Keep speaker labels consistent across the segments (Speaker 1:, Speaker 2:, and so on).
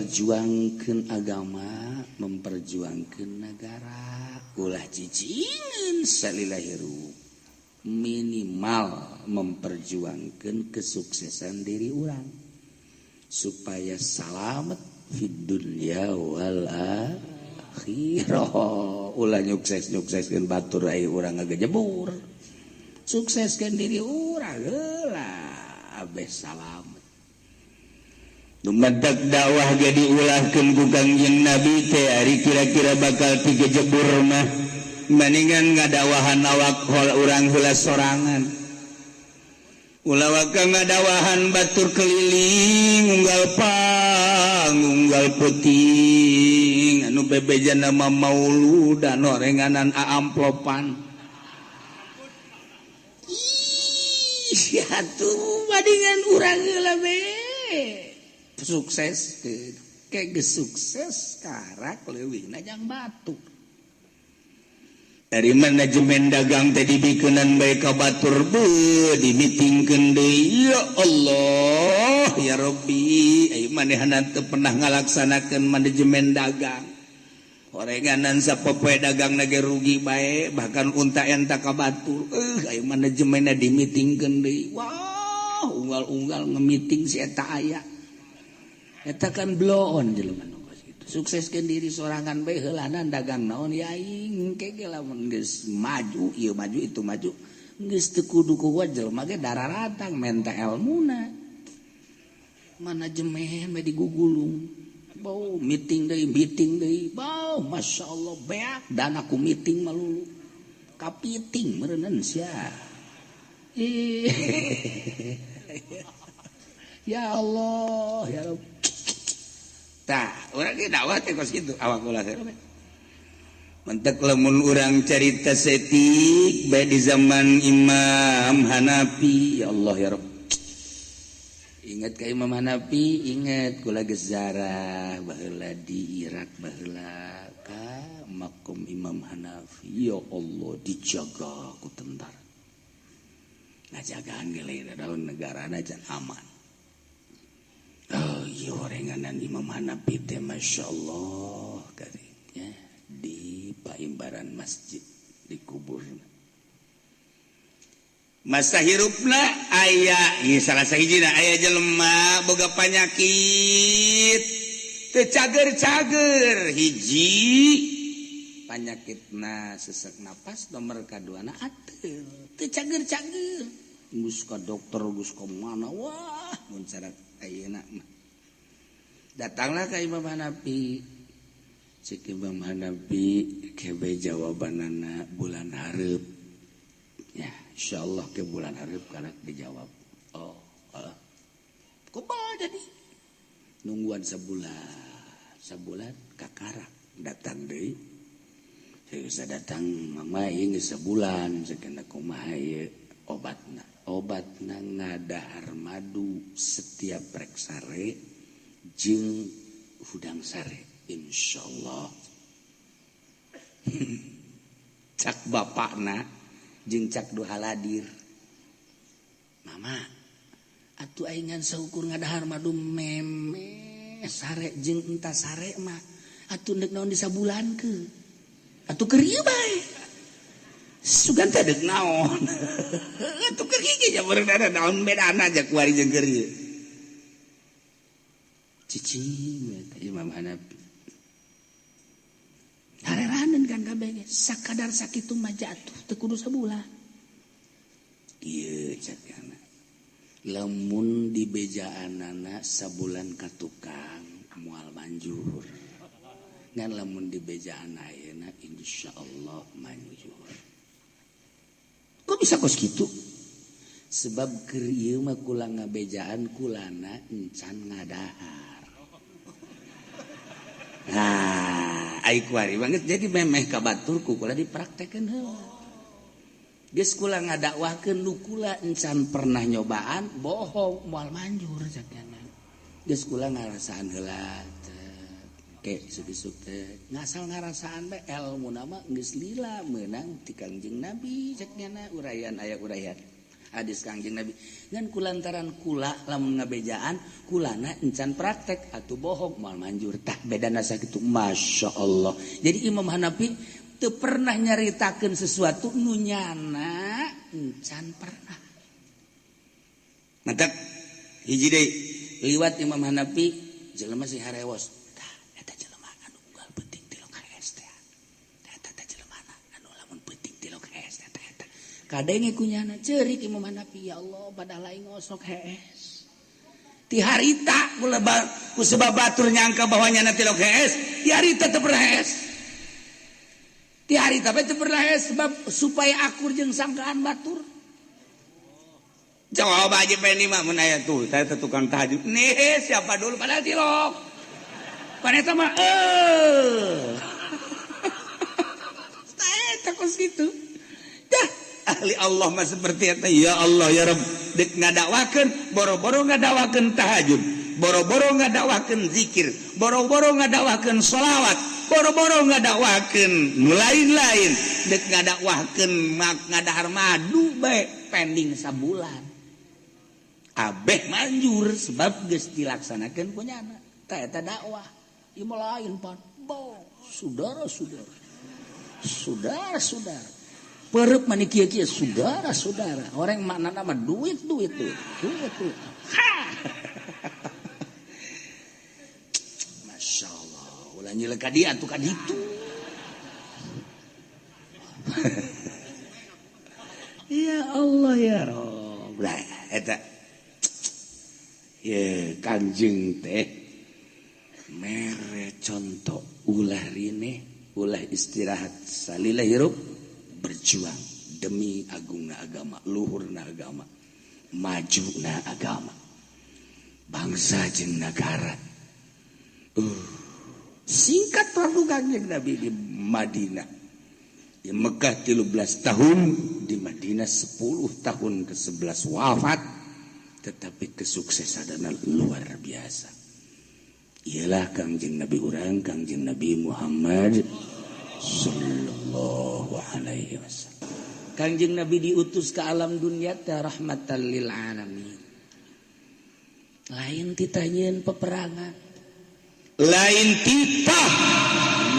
Speaker 1: Memperjuangkan agama, memperjuangkan negara, ulah cicingin salila hirup, minimal memperjuangkan kesuksesan diri urang supaya salamet fid dunya wal akhirah. Ulah nyukses-nyukseskeun batur ai urang ngagejebur, sukseskeun diri urang heula abeh salamet. Dumadak dakwah ge diulahkeun ku Kangjeng Nabi teh ari kira-kira bakal tigejebur mah mendingan ngadawahan awak hol urang heula sorangan. Ulah waka ngadawahan batur keliling unggal pang unggal puting anu bebejana mah mauludan orenganan aamplopan. Ih atuh mendingan urang heula we sukses kayak sukses karak leuwihna jang batur. Dari manajemen dagang teh dibikenan bae ka batur beuh dimitingkeun deui. Ya Allah ya Rabbi, ayeuna manehna teu pernah ngalaksanakeun manajemen dagang. Orenganan sapopoe dagang ge rugi bae, bahkan unta enta ka batur. Ayeuna manajemenna dimitingkeun deui. Wah, unggal-unggal ngemiting si eta aya. Eta kan bloon jelema nu kos kitu. Sukseskeun diri sorangan bae heulanan dagang naon ya aing ke ge lamun geus maju ieu maju itu maju geus teu kudu ku jelema ge dararatang menta elmuna. Manajemen we digugulung. Bau meeting deui bau masyaallah beak dana ku meeting malulu. Kapiting meureunnan sia. Ya Allah ya Rabb. Tah, urang ge dakwah teh kos kitu awak ulah teh. Mentek lamun urang carita setik bae di zaman Imam Hanafi, ya Allah ya Rabb. Ingat ka Imam Hanafi, ingat kula geus zarah baheula di Irak baheula ka makom Imam Hanafi, ya Allah dijaga ku tentara. Ngajagaan ge lain daun negarana can aman. Oh iya orenganan Imam Hanafi teh Masya Allah katanya di paimbaran masjid dikubur. Masa hirupna aya ieu salah sahijina aya jelema boga panyakit teu cager-cager, hiji panyakitna sesak napas, nomor kaduana ateul teu cager-cager, geus ka dokter geus ka mana wah mun cara ayeuna mah. Datanglah ka Imam Hanafi. Cek Imam Hanafi kebe jawabanana bulan hareup. Ya, insyaallah ke bulan hareup karek dijawab. Oh, kumaha jadi? Nungguan sebulan. Sebulan kakarak datang deui. Saya datang mama ieu geus sebulan sakeuna kumaha ieu obatna. Obatna ngadahar madu setiap rek sare jeung hudang sare insyaallah. Cak bapakna jeung cak duhaladir, mama atuh aing saukur ngadahar madu meme sare jeung entah sare mah atuh deuk naon disabulankeun atuh keur ieu bae sugan teh deuk naon atuh keur ieu ge beureunan naon bedana aja kuari jeung keur ieu. Cicing eta Imam Hanafi hareraneun kan kabeh ge sakadar sakitu mah jatuh teu kudu sabulan. Ieu cek anak lamun dibejaanana sabulan ka tukang moal manjur, ngan lamun dibejaan ayeuna insyaallah manjur. Kok bisa kos kitu? Sebab keur ieu mah kula ngabejaan kulana encan ngadahar. Nah, ai kuari banget jadi memeh ka batur ku kula dipraktekeun heula. Geus kula ngadakwahkeun nu kula encan pernah nyobaan bohong moal manjur cakna. Geus kula ngarasaan heula teh ke isuk-isuk teh ngasal ngarasaan bae elmuna mah geus lila meunang ti Kangjeng Nabi cakna uraian aya uraian. Hadis Kangjeng Nabi ngan kulantaran kula lamun ngabejaan kulana encan praktek atuh bohong moal manjur tah bedana sakitu. Masya Allah. Jadi Imam Hanafi teu pernah nyaritakeun sesuatu nu nyana encan pernah. Mantak hiji deui liwat Imam Hanafi jelema sing harewos tah eta jelema anu unggal peuting tilok hees teh eta teh jelema anu lamun peuting tilok hees teh eta kadenge kunyana ceurik Imam Hanafi ya Allah padahal aing osok hees ti harita ku sebab batur nyangka bahwa nyana tilok hees ti harita teu pernah hees ti harita teh teu pernah hees sebab supaya akur jeung sangkaan batur. Jawab aja Pendi mah mun aya tuh, saya tukang tahajud. Nih, siapa dulu padahal tilok. Paneta mah Eta kos kitu. Dah, ahli Allah mah seperti eta. Ya Allah ya Rabb, deuk ngadakwakeun, boro-boro ngadakwakeun tahajud, boro-boro ngadakwakeun zikir, boro-boro ngadakwakeun sholawat, boro-boro ngadakwakeun nu lain-lain, deuk ngadakwakeun ngadahar madu bae pending sabulan. Abeh manjur sebab geus dilaksanakeun ku nyana. Tah eta dakwah. Ieu mah lain pan. Bo, saudara-saudara. Saudara-saudara. Perep mani kieu-kieu saudara-saudara. Orang maknana mah duit duit duit. Duit duit. Ha. Masya Allah. Ulah nyilek ka dia atuh ka ditu. Ya Allah ya Rabb. Lah eta ye Kanjeng teh mere contoh ulah rine ulah istirahat salila hirup berjuang demi agungna agama, luhurna agama, majuna agama, bangsa jeung nagara. Singkat waktu Kanjeng Nabi di Madinah, di Mekah 13 tahun, di Madinah 10 tahun ke-11 wafat. Tetapi kesuksesan luar biasa. Ialah Kangjeng Nabi urang, Kangjeng Nabi Muhammad sallallahu alaihi wasallam. Kangjeng Nabi diutus ke alam dunia teh rahmatan lil alamin. Lain titah nyieun peperangan, lain titah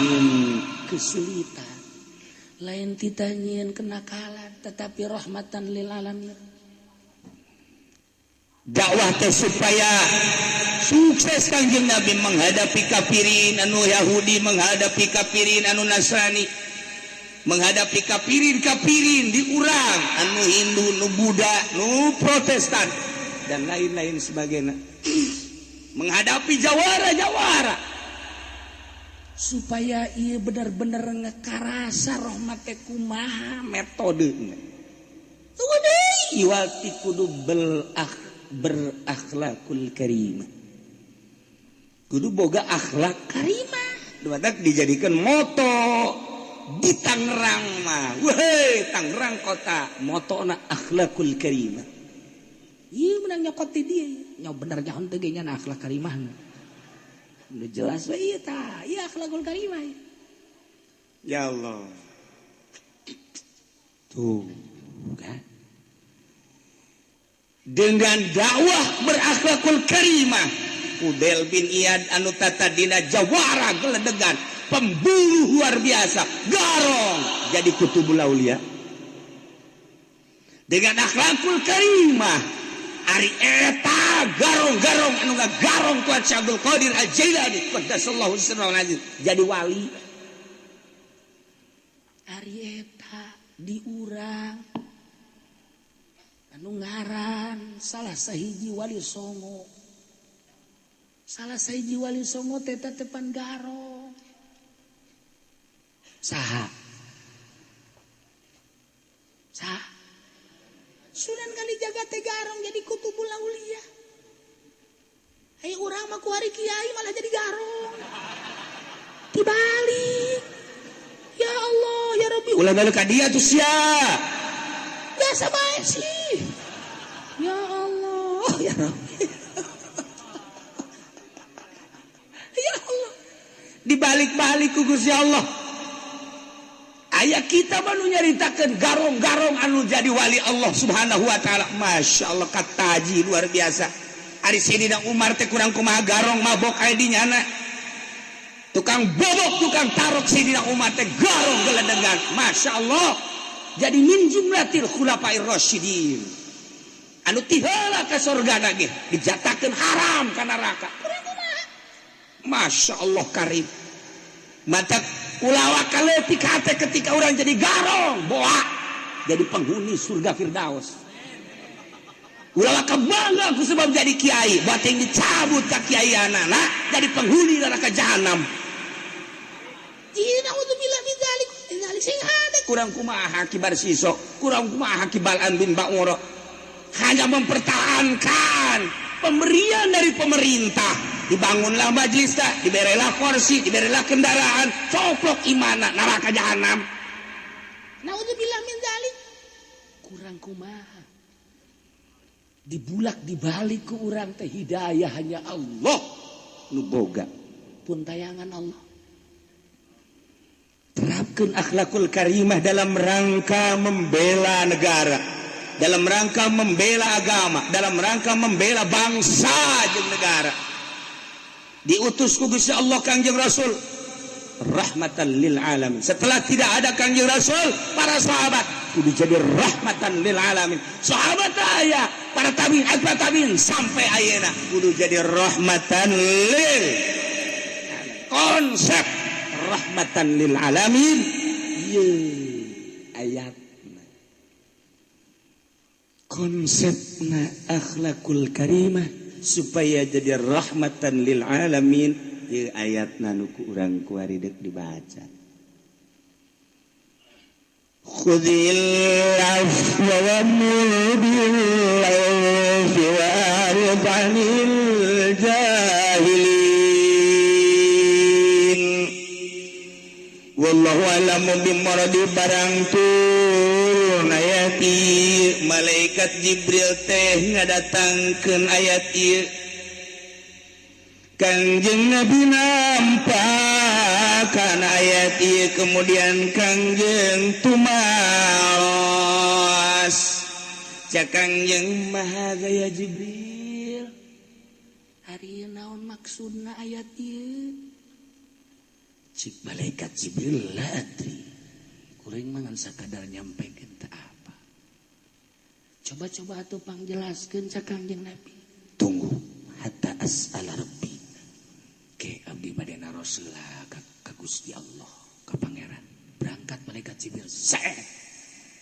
Speaker 1: nyieun kesulitan, lain titah nyieun kenakalan, tetapi rahmatan lil alamin. Dakwah teh supaya sukses Kangjeng Nabi menghadapi kafirin anu Yahudi, menghadapi kafirin anu Nasrani, menghadapi kafirin-kafirin di urang anu Hindu, nu Buddha, nu Protestan dan lain-lain sebagainya. Menghadapi jawara-jawara supaya ia benar-benar ngekarasa rahmat teh kumaha metodena. Tunggu deui wati kudu berakhlakul karimah, kudu boga akhlak karimah. Dumatak dijadikan moto di Tangerang mah, weh Tangerang kota motona akhlakul karimah. Ieu menang nyokot di dia, nyaw bener nyaho teu ge nya akhlak karimah. Udah jelas we ieu tah, ieu akhlakul karimah. Ya Allah. Tuh, kan? Dengan dakwah berakhlakul karimah, Fudel bin Iyad anu tatadina jawara geledegan, pemburu luar biasa, garong jadi kutubul aulia. Dengan akhlakul karimah, ari eta garong-garong anu ngagarong Tuhan Syekh Abdul Qadir Al-Jailani qaddasallahu sirrahul aziz jadi wali. Ari eta diurang anu ngaran salah sahiji wali songo, salah sahiji wali songo teh tepan garong saha saha Sunan Kalijaga teh garong jadi kutubul aulia. Ayo urang mah ku hari kiai malah jadi garong dibalik. Ya Allah ya Rabbi, ulah balik ka dia tuh sia biasa bae sih. Ya Allah ya Rabbi. Ya Allah, dibalik-balik ku Gusti Allah. Aya kita mah nu nyaritakeun garong-garong anu jadi wali Allah Subhanahu wa taala. Masya Allah, kataji luar biasa. Ari Sayyidina Umar teh kurang kumaha garong, mabok aya di nyana. Tukang bobok, tukang tarok. Sayyidina Umar teh garong geledengan. Masya Allah. Jadi min jumlatil khulafair rasyidin. Anu tiheula ka surga ge dijatakeun haram ka neraka. Kurang kumaha? Masya Allah karim. Mata ulawa kaleutik hate ketika orang jadi garong boa jadi penghuni surga Firdaus. Ulawa kebangga ku sebab jadi kiai, bating dicabut ka kiai anak jadi penghuni neraka jahanam. Naudzubillah min dzalik. Dzalik sing hade kurang kumaha kibar sisok, kurang kumaha kibal bin Ba'ura. Hanya mempertahankan pemberian dari pemerintah, dibangunlah majelis tak, diberilah kursi, diberilah kendaraan, coplok imana neraka jahanam. Naudzubillah min dzalik. Kurang kumaha dibulak dibalik ke urang teh, hidayah hanya Allah nu boga pun tayangan Allah. Terapkan akhlakul karimah dalam rangka membela negara, dalam rangka membela agama, dalam rangka membela bangsa jeung negara. Diutus ku Gusti Allah Kangjeng Rasul rahmatan lil alamin. Setelah tidak ada Kangjeng Rasul, para sahabat kudu jadi rahmatan lil alamin. Sahabat aya, para tabiin, atba tabiin sampai ayeuna kudu jadi rahmatan lil, konsep rahmatan lil alamin. Ye ayat konsepna akhlakul karimah supaya jadi rahmatan lil alamin. Ieu ayatna nu ku urang kuari deuk dibaca. Khudil afwa wa'mur bil 'urfi wa'rid 'anil jahilin. Wallahu a'lamu bimuradi. Barang turun ayat ieu, malaikat Jibril teh ngadatangkeun ayat ieu, Kangjeng Nabi nampak kana ayat ieu, kemudian Kangjeng tumaros. Cak Kangjeng, "Maha gaya Jibril, ari naon maksudna ayat ieu?" Cik malaikat Jibril, "La adri, kuring mah ngan sakadar nyampekeun teh apa." "Coba-coba atuh pangjelaskeun," cak Kangjeng Nabi. "Tunggu, hatta as'ala rabbi." Ke abdi bade naros heula ka Gusti Allah, ka Pangeran. Berangkat malaikat Jibril. Set.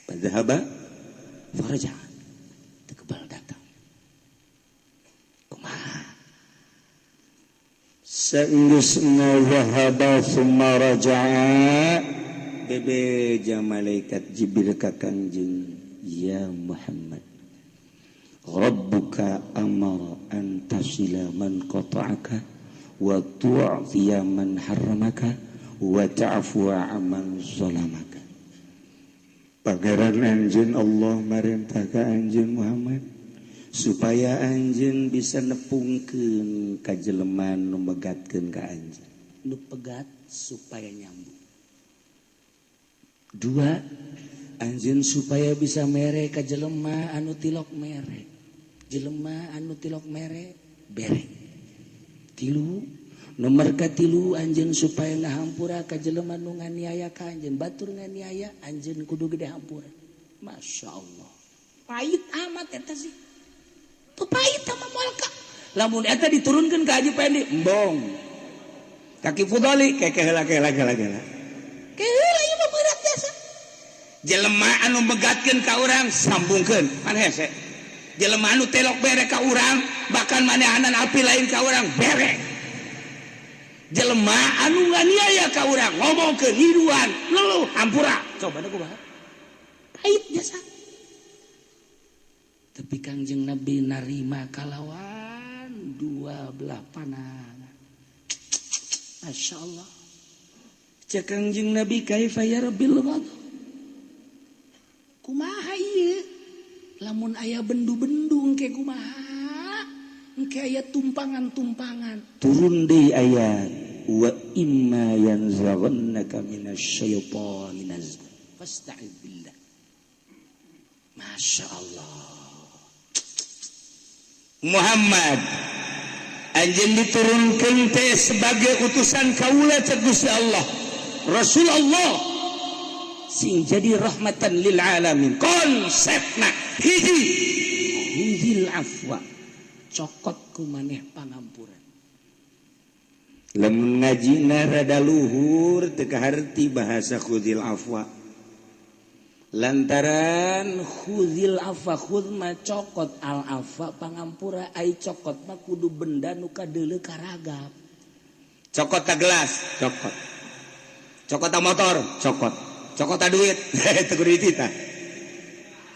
Speaker 1: Fadzahaba faraja. Teu kebal datang. Kumaha?
Speaker 2: Saenggeusna zahaba summa raja'a,
Speaker 1: bebeja malaikat Jibril ka Kangjeng, "Ya Muhammad, Rabbuka amara an tasila man qata'aka wa tu'tiya man harramaka wa ta'fuwa amman zalamaka."
Speaker 2: Pangeran anjeun Allah marentah ka anjeun Muhammad
Speaker 1: supaya anjeun bisa nepungkeun ka jelema nu megatkeun ka anjeun, nu pegat supaya nyambung. Dua, anjeun supaya bisa mere ka jelema anu tilok mere, jelema anu tilok mere bere. Tilu, nomor katilu, anjeun supaya ngahampura ka jelema nu nganiaya ka anjeun. Batur nganiaya anjeun kudu gede hampura. Masya Allah, pahit amat eta sih tuh, pahit sama moal ka. Lamun eta diturunkeun ka Haji Pendi, embong. Kaki Fudoli, keke heula, kela kela kela kela, ieu mah berat jasa. Jelema anu megatkeun ka urang sambungkeun, pan hese. Jelema anu telok bere ka urang, bahkan manehanan api lain ka urang bere. Jelema anu nganiaya ka urang, ngomongkeun hiduan luluh hampura. Coba da kumaha pahit jasa. Tapi Kangjeng Nabi narima kalawan dua belah panangan. Masya Allah. Cek Kangjeng Nabi, "Kaifa yarbil ghadab?" Kumaha ieu lamun aya bendu-bendung ke kumaha engke aya tumpangan-tumpangan? Turun deui ayat, "Wa imma yanzaghannaka minasyaitani nazghun." Fasta'id billah. Masya Allah.
Speaker 2: Muhammad anjeun diturunkeun teh sebagai utusan kaula cek Gusti Allah. Rasul Allah
Speaker 1: sing jadi rahmatan lil alamin.
Speaker 2: Konsepna hiji
Speaker 1: hizil afwa, cokot ku maneh pangampuran.
Speaker 2: Lamun ngajina rada luhur teu kaharti bahasa khudil afwa.
Speaker 1: Lantaran khudil afwa, khud ma cokot, al afwa pangampura, ai cokot mah kudu benda nu kadeuleu karagap.
Speaker 2: Cokot ta gelas, cokot. Cokot ta motor, cokot. Cokot ta duit, teu kudu dititah.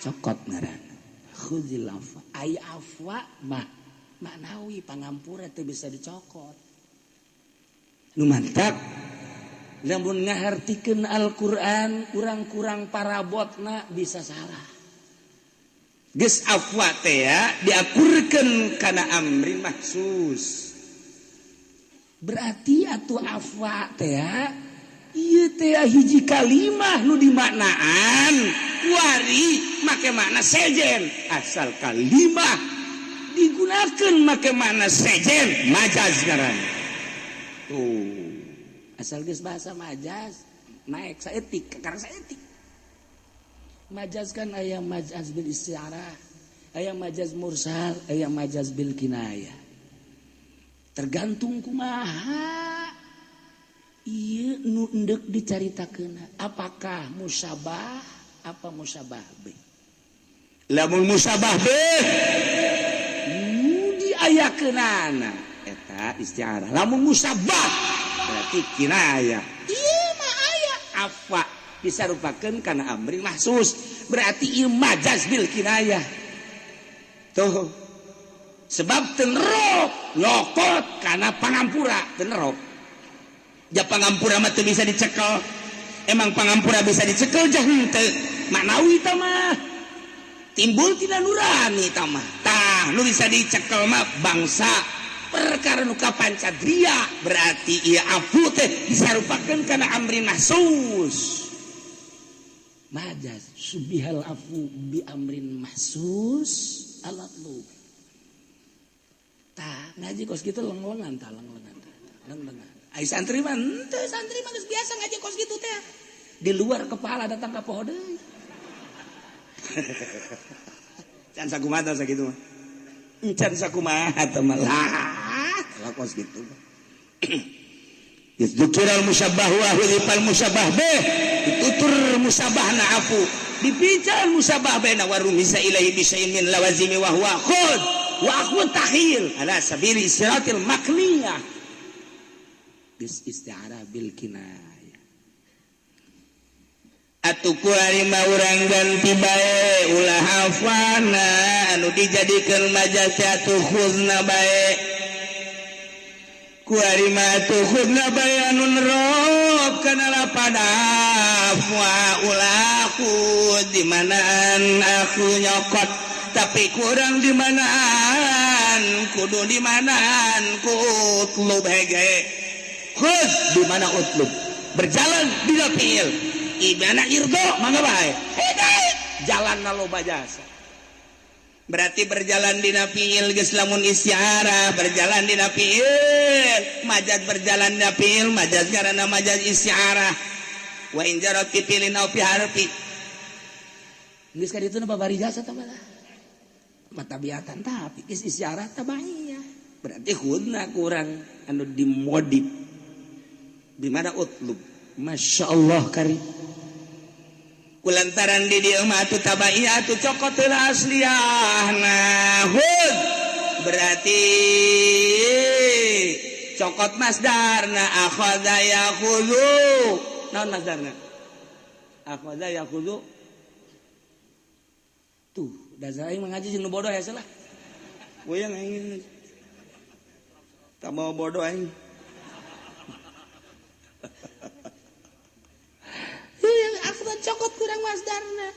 Speaker 1: Cokot ngaranna. Khudil afwa, ai afwa mah maknawi pangampura teu bisa dicokot.
Speaker 2: Nu mantap.
Speaker 1: Lamun ngahartikeun Al-Qur'an kurang-kurang parabotna bisa salah.
Speaker 2: Geus afwa teh ya diakurkeun kana amri mahsus.
Speaker 1: Berarti atuh afwa teh ieu teh hiji kalimah nu dimaknaan
Speaker 2: kuari make makna sejen, asal kalimah digunakeun make makna sejen majaz ngaranna.
Speaker 1: Tuh. Asal geus bahasa majaz naik saeutik karena saeutik. Majaz kan aya majaz bil isti'arah, aya majaz mursal, aya majaz bil kinayah. Tergantung kumaha ieu nu endek dicaritakeun, apakah musyabah apa musyabah be.
Speaker 2: Lamun musyabah be
Speaker 1: nu diayakeunana
Speaker 2: eta isti'arah. Lamun musyabah berarti kinayah.
Speaker 1: Ieu mah aya
Speaker 2: afwa disarupakeun kana amri mahsus, berarti ieu majaz bil kinayah. Tuh. Sebab tenrok nyokot kana pangampura, tenrok. Ja pangampura mah teu bisa dicekel. Emang pangampura bisa dicekel jah henteu. Maknawi tah mah timbul tina nurani tah mah. Tah nu bisa dicekel mah bangsa perkara nu kapancadria, berarti ieu afu teh disarupakeun kana amri mahsus.
Speaker 1: Majaz subihal afu bi amrin mahsus alatlu. Tah ngaji kos kitu lenglengan tah, lenglengan tah, lenglengan.
Speaker 2: Ai santri mah
Speaker 1: henteu, santri mah geus biasa ngaji kos kitu teh. Di luar kepala datang ka poho deui.
Speaker 2: Can sakumaha sakitu mah. Encan sakumaha teh mah lah kos kitu. Dzukira al-musyabbah wa hudifal musyabbah bih, ditutur musyabahna afu, dipical musyabbah baina wa rumisa ilaihi bi syai'in min lawazimi wa huwa khud wa akhun takhil ala sabili istiratil makniyah
Speaker 1: bis isti'arah bil kinayah.
Speaker 2: Atuh kuari mah urang ganti bae ulah hafana anu dijadikeun majaz teh atuh khudna bae. Kuari mah atuh khudna bae anu nerop kana lapada afwa ulah khud di manaan aku nyokot tapi kurang di manaan kudu di manaan ku utlub hege. Khud di mana utlub berjalan di fiil ibana irdo mangga bae
Speaker 1: jalan loba jasa.
Speaker 2: Berarti berjalan dina fiil geus lamun isti'arah, berjalan dina fiil majaz, berjalan dina fiil majaz karena majaz isti'arah. Wa in jarat fi fiilin aw fi harfi
Speaker 1: geus ka ditu babari jasa tah malah matabiatan tapi geus isti'arah tabaiyah.
Speaker 2: Berarti khudna kurang anu dimodif di mana utlub.
Speaker 1: Masya Allah kari
Speaker 2: kulantaran di dieu mah atuh tabaiyah atuh cokot heula asliyahna hud berarti cokot masdarna akhadha yakhudhu. Naon masdarna akhadha yakhudhu?
Speaker 1: Tuh dasar aing mengaji jeung nu bodoh ya salah.
Speaker 2: Goyang aing tak mau bodoh aing.
Speaker 1: Cokot kurang masdarna.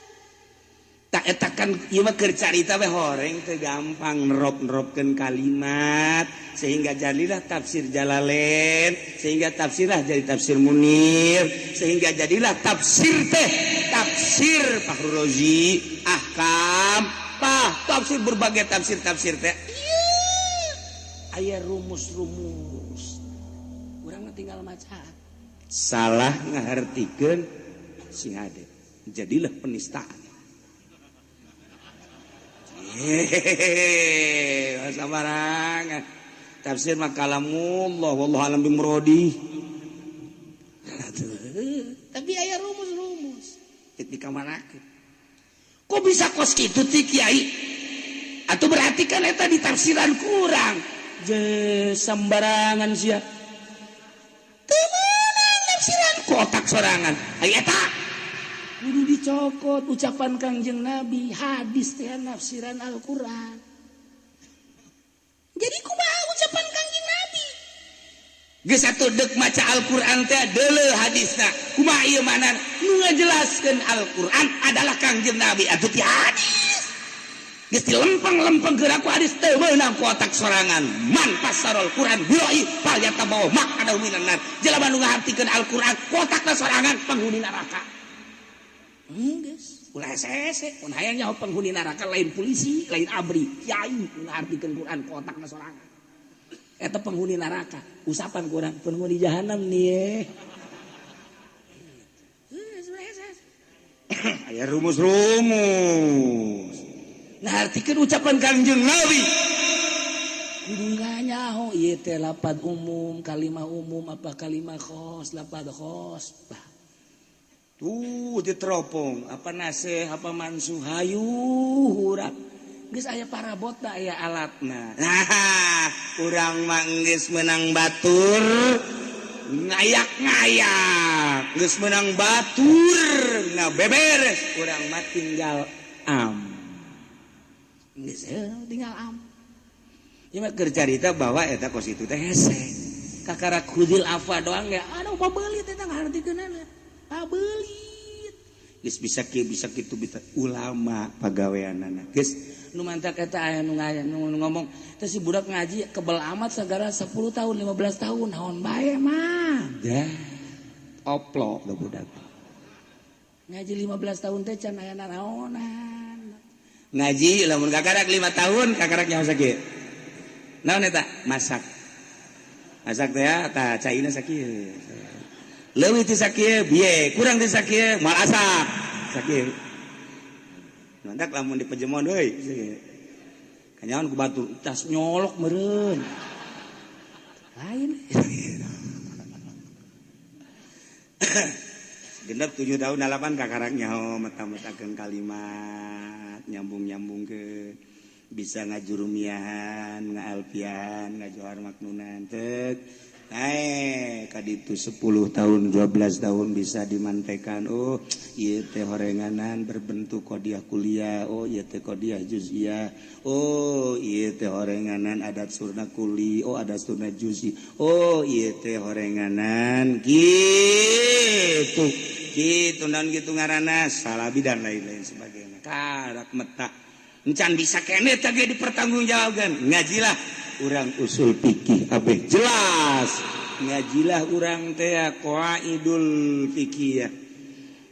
Speaker 2: Tak etakan ieu mah keur carita we horeng teu gampang nerop-neropkeun kalimat sehingga jadilah tafsir Jalalain, sehingga tafsirlah jadi tafsir Munir, sehingga jadilah tafsir teh Tafsir Fahrul Razi, ahkam, tah tafsir berbagai tafsir-tafsir teh. Aya rumus-rumus. Urang mah tinggal maca. Salah ngahartikeun sing hade. Jadilah penistaan. Hehehe, sabarangan. Tafsir mah kalamullah wallahu alam bimuradi. Tapi aya rumus-rumus. Ketika manakeun. Kok bisa kos kitu ti kiai? Atuh berarti kan eta ditafsiran kurang. Je sembarangan sia. Teu meunang tafsiran ku otak sorangan. Aya eta kudu dicokot ucapan Kangjeng Nabi, hadis teh nafsiran Al-Qur'an. Jadi kumaha ucapan Kangjeng Nabi? Geus atuh deuk maca Al-Qur'an teh deuleu hadisna. Kumaha ieu mana nu ngajelaskeun Al-Qur'an adalah Kangjeng Nabi atuh ti hadis. Geus dilempeng-lempeng geura ku hadis teu meunang ku otak sorangan. Man fassaral Qur'an bi ra'yi falyatabawwa maq'adahu minan nar. Jelema nu ngahartikeun Al-Qur'an ku otakna sorangan penghuni neraka. Geus ulah hese-hese mun hayang nyaho penghuni neraka lain polisi, lain abri, kiai nu ngahartikeun Qur'an ku otakna sorangan. Eta penghuni neraka, usapan ku urang penghuni jahanam nih. Aya rumus-rumus. Ngahartikeun ucapan Kangjeng Nabi. Kudu nyaho ieu teh lapad umum, kalimah umum apa kalimah khos, lapad khos. Bah. Tuh diteropong, apa nasih, apa mansuh, hayu urang. Geus aya parabotna, aya alatna. Nah, urang mah geus meunang batur, ngayak-ngayak, geus meunang batur, ngabeberes, urang mah tinggal am. Geus tinggal am. Ieu mah keur carita bahwa eta kos itu teh hese. Kakara khudil afa doang ya, aduh pabeulit eta ngahartikeunana. Pabelit. Geus bisa kieu bisa kitu bisa ulama pagaweanana. Geus nu mantak eta aya nu ngomong teh si budak ngaji kebel amat sagara 10 tahun 15 tahun naon bae mah. Dah oplo da budak. Ngaji 15 tahun teh can aya naraonan. Ngaji lamun kakarak 5 tahun kakarak nyaho sakieu. Naon eta? Masak. Masak teh ya tah caina sakieu. Leuwih ti sakieu bieu, kurang ti sakieu moal asak. Sakieu. Mantak lamun dipejemon euy. Kanyaon ku batur tas nyolok meureun. Lain. Genep 7 tahun 8 kakarak nyaho meta-metakeun kalimat, nyambung-nyambungkeun. Bisa ngajurumiahan, ngaalfian, ngajohar maknunan tek. Naik kaditu 10 tahun 12 tahun bisa dimantekan. Oh ieu teh horenganan berbentuk qodiah kuliah. Oh ieu teh qodiah juz'iyah. Oh ieu teh horenganan adat surna kuli. Oh adat surna juz'i. Oh ieu teh horenganan gitu. Gitu naon gitu ngaranna salabi dan lain-lain sebagainya. Karak meta encan bisa kene teh ge dipertanggungjawabkeun. Ngajilah urang usul fikih abeh jelas. Ngajilah urang teh qaidul fikih.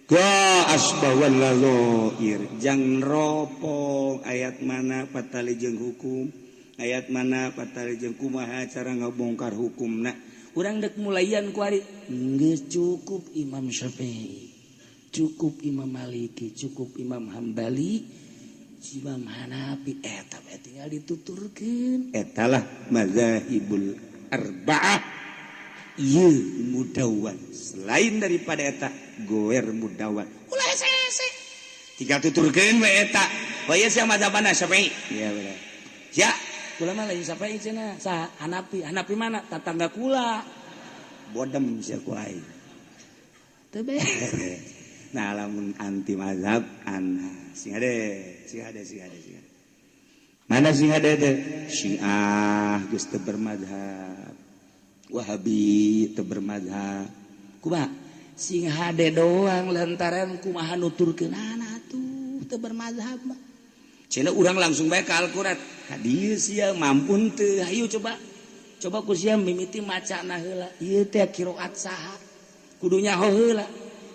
Speaker 2: Ga asbawal lazoir jang ropong ayat mana patali jeung hukum, ayat mana patali jeung kumaha cara ngabongkar hukumna. Urang dek mulayan ku ari geus cukup Imam Syafi'i, cukup Imam Maliki, cukup Imam Hambali, Imam Hanafi, eta bae tinggal dituturkeun. Etalah mazahibul arba'ah. Ieu mudawan. Selain daripada eta goer mudawan. Ulah hese-hese. Tinggal tuturkeun we eta. Oh ieu sia mazhabna Syafi'i. Iya bener. Sia, kula mah lain Syafi'i cenah. Saha? Hanafi. Hanafi mana? Tatangga kula. Bodem sia ku aing. Teu beres. Nah lamun anti mazhab ana sing hade, sing hade, sing hade, sing hade. Mana sing hade teh? Syiah geus teu bermazhab. Wahabi teu bermazhab. Kumaha? Sing hade doang lantaran kumaha nuturkeunana atuh teu bermazhab mah. Cenah urang langsung bae ka Al-Qur'an. Ka dieu sia mampun teu. Hayu coba. Coba ku sia mimiti macana heula. Ieu teh qiraat saha? Kudu nyaho heula.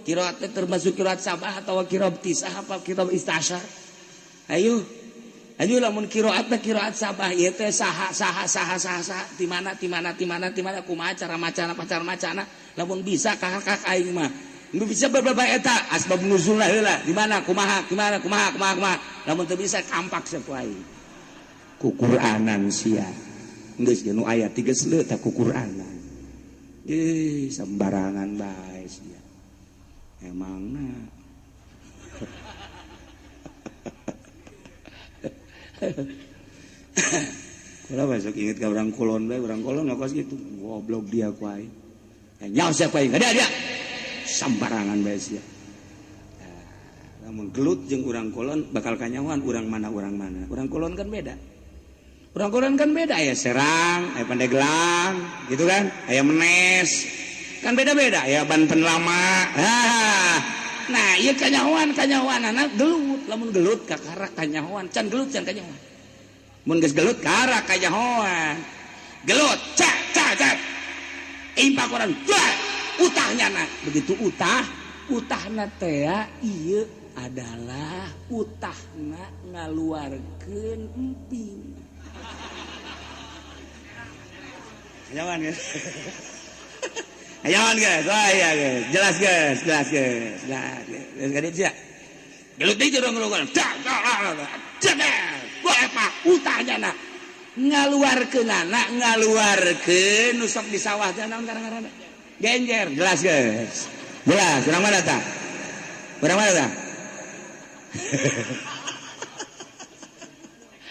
Speaker 1: Qiraat termasuk qiraat sabah atau qiraat tisah apa qiraat istasyar. Ayo. Ayo lamun qiraatna qiraat sabah ieu teh saha saha saha saha saha di mana di mana di mana di mana kumaha cara macana pacar macana lamun bisa kakak aing mah. Nu bisa beberapa eta asbab nuzulna heula di mana kumaha kumaha kumaha kumaha kumaha lamun teu bisa kampak sapu aing. Ku Qur'anan sia. Geus nu aya 3 seleut tah ku Qur'anan. Ih sembarangan bae sia. Emangna. Kula masuk inget ka urang kulon bae, urang kulon ngakos gitu. Goblok dia ku aing. Nyaho siapa aing? Ada dia. Sembarangan bae sia. Lamun gelut jeung urang kulon bakal kanyahoan urang mana urang mana. Urang kulon kan beda. Urang kulon kan beda, aya Serang, aya Pandeglang, gitu kan? Aya Menes. Kan beda-beda, aya Banten lama. Nah, ieu kanyahoan kanyahoanana gelut, lamun gelut kakara kanyahoan, can gelut can kanyahoan. Mun geus gelut kakara kanyahoan. Gelut, cak cak cak. Impak urang, utahnya na. Begitu utah, utahna teh ieu adalah utahna ngaluarkeun emping. Kanyahoan geus. Ayoan guys, wah iya guys, jelas guys, jelas guys, jelas guys, jelas guys, gelut deui urang ngeluarkeun, dak dak dak, apa utahnya na, ngaluarkeun anak, ngaluarkeun nu sok di sawah teh naon ngaranna, genjer, jelas guys, jelas, urang mana tah, urang mana tah,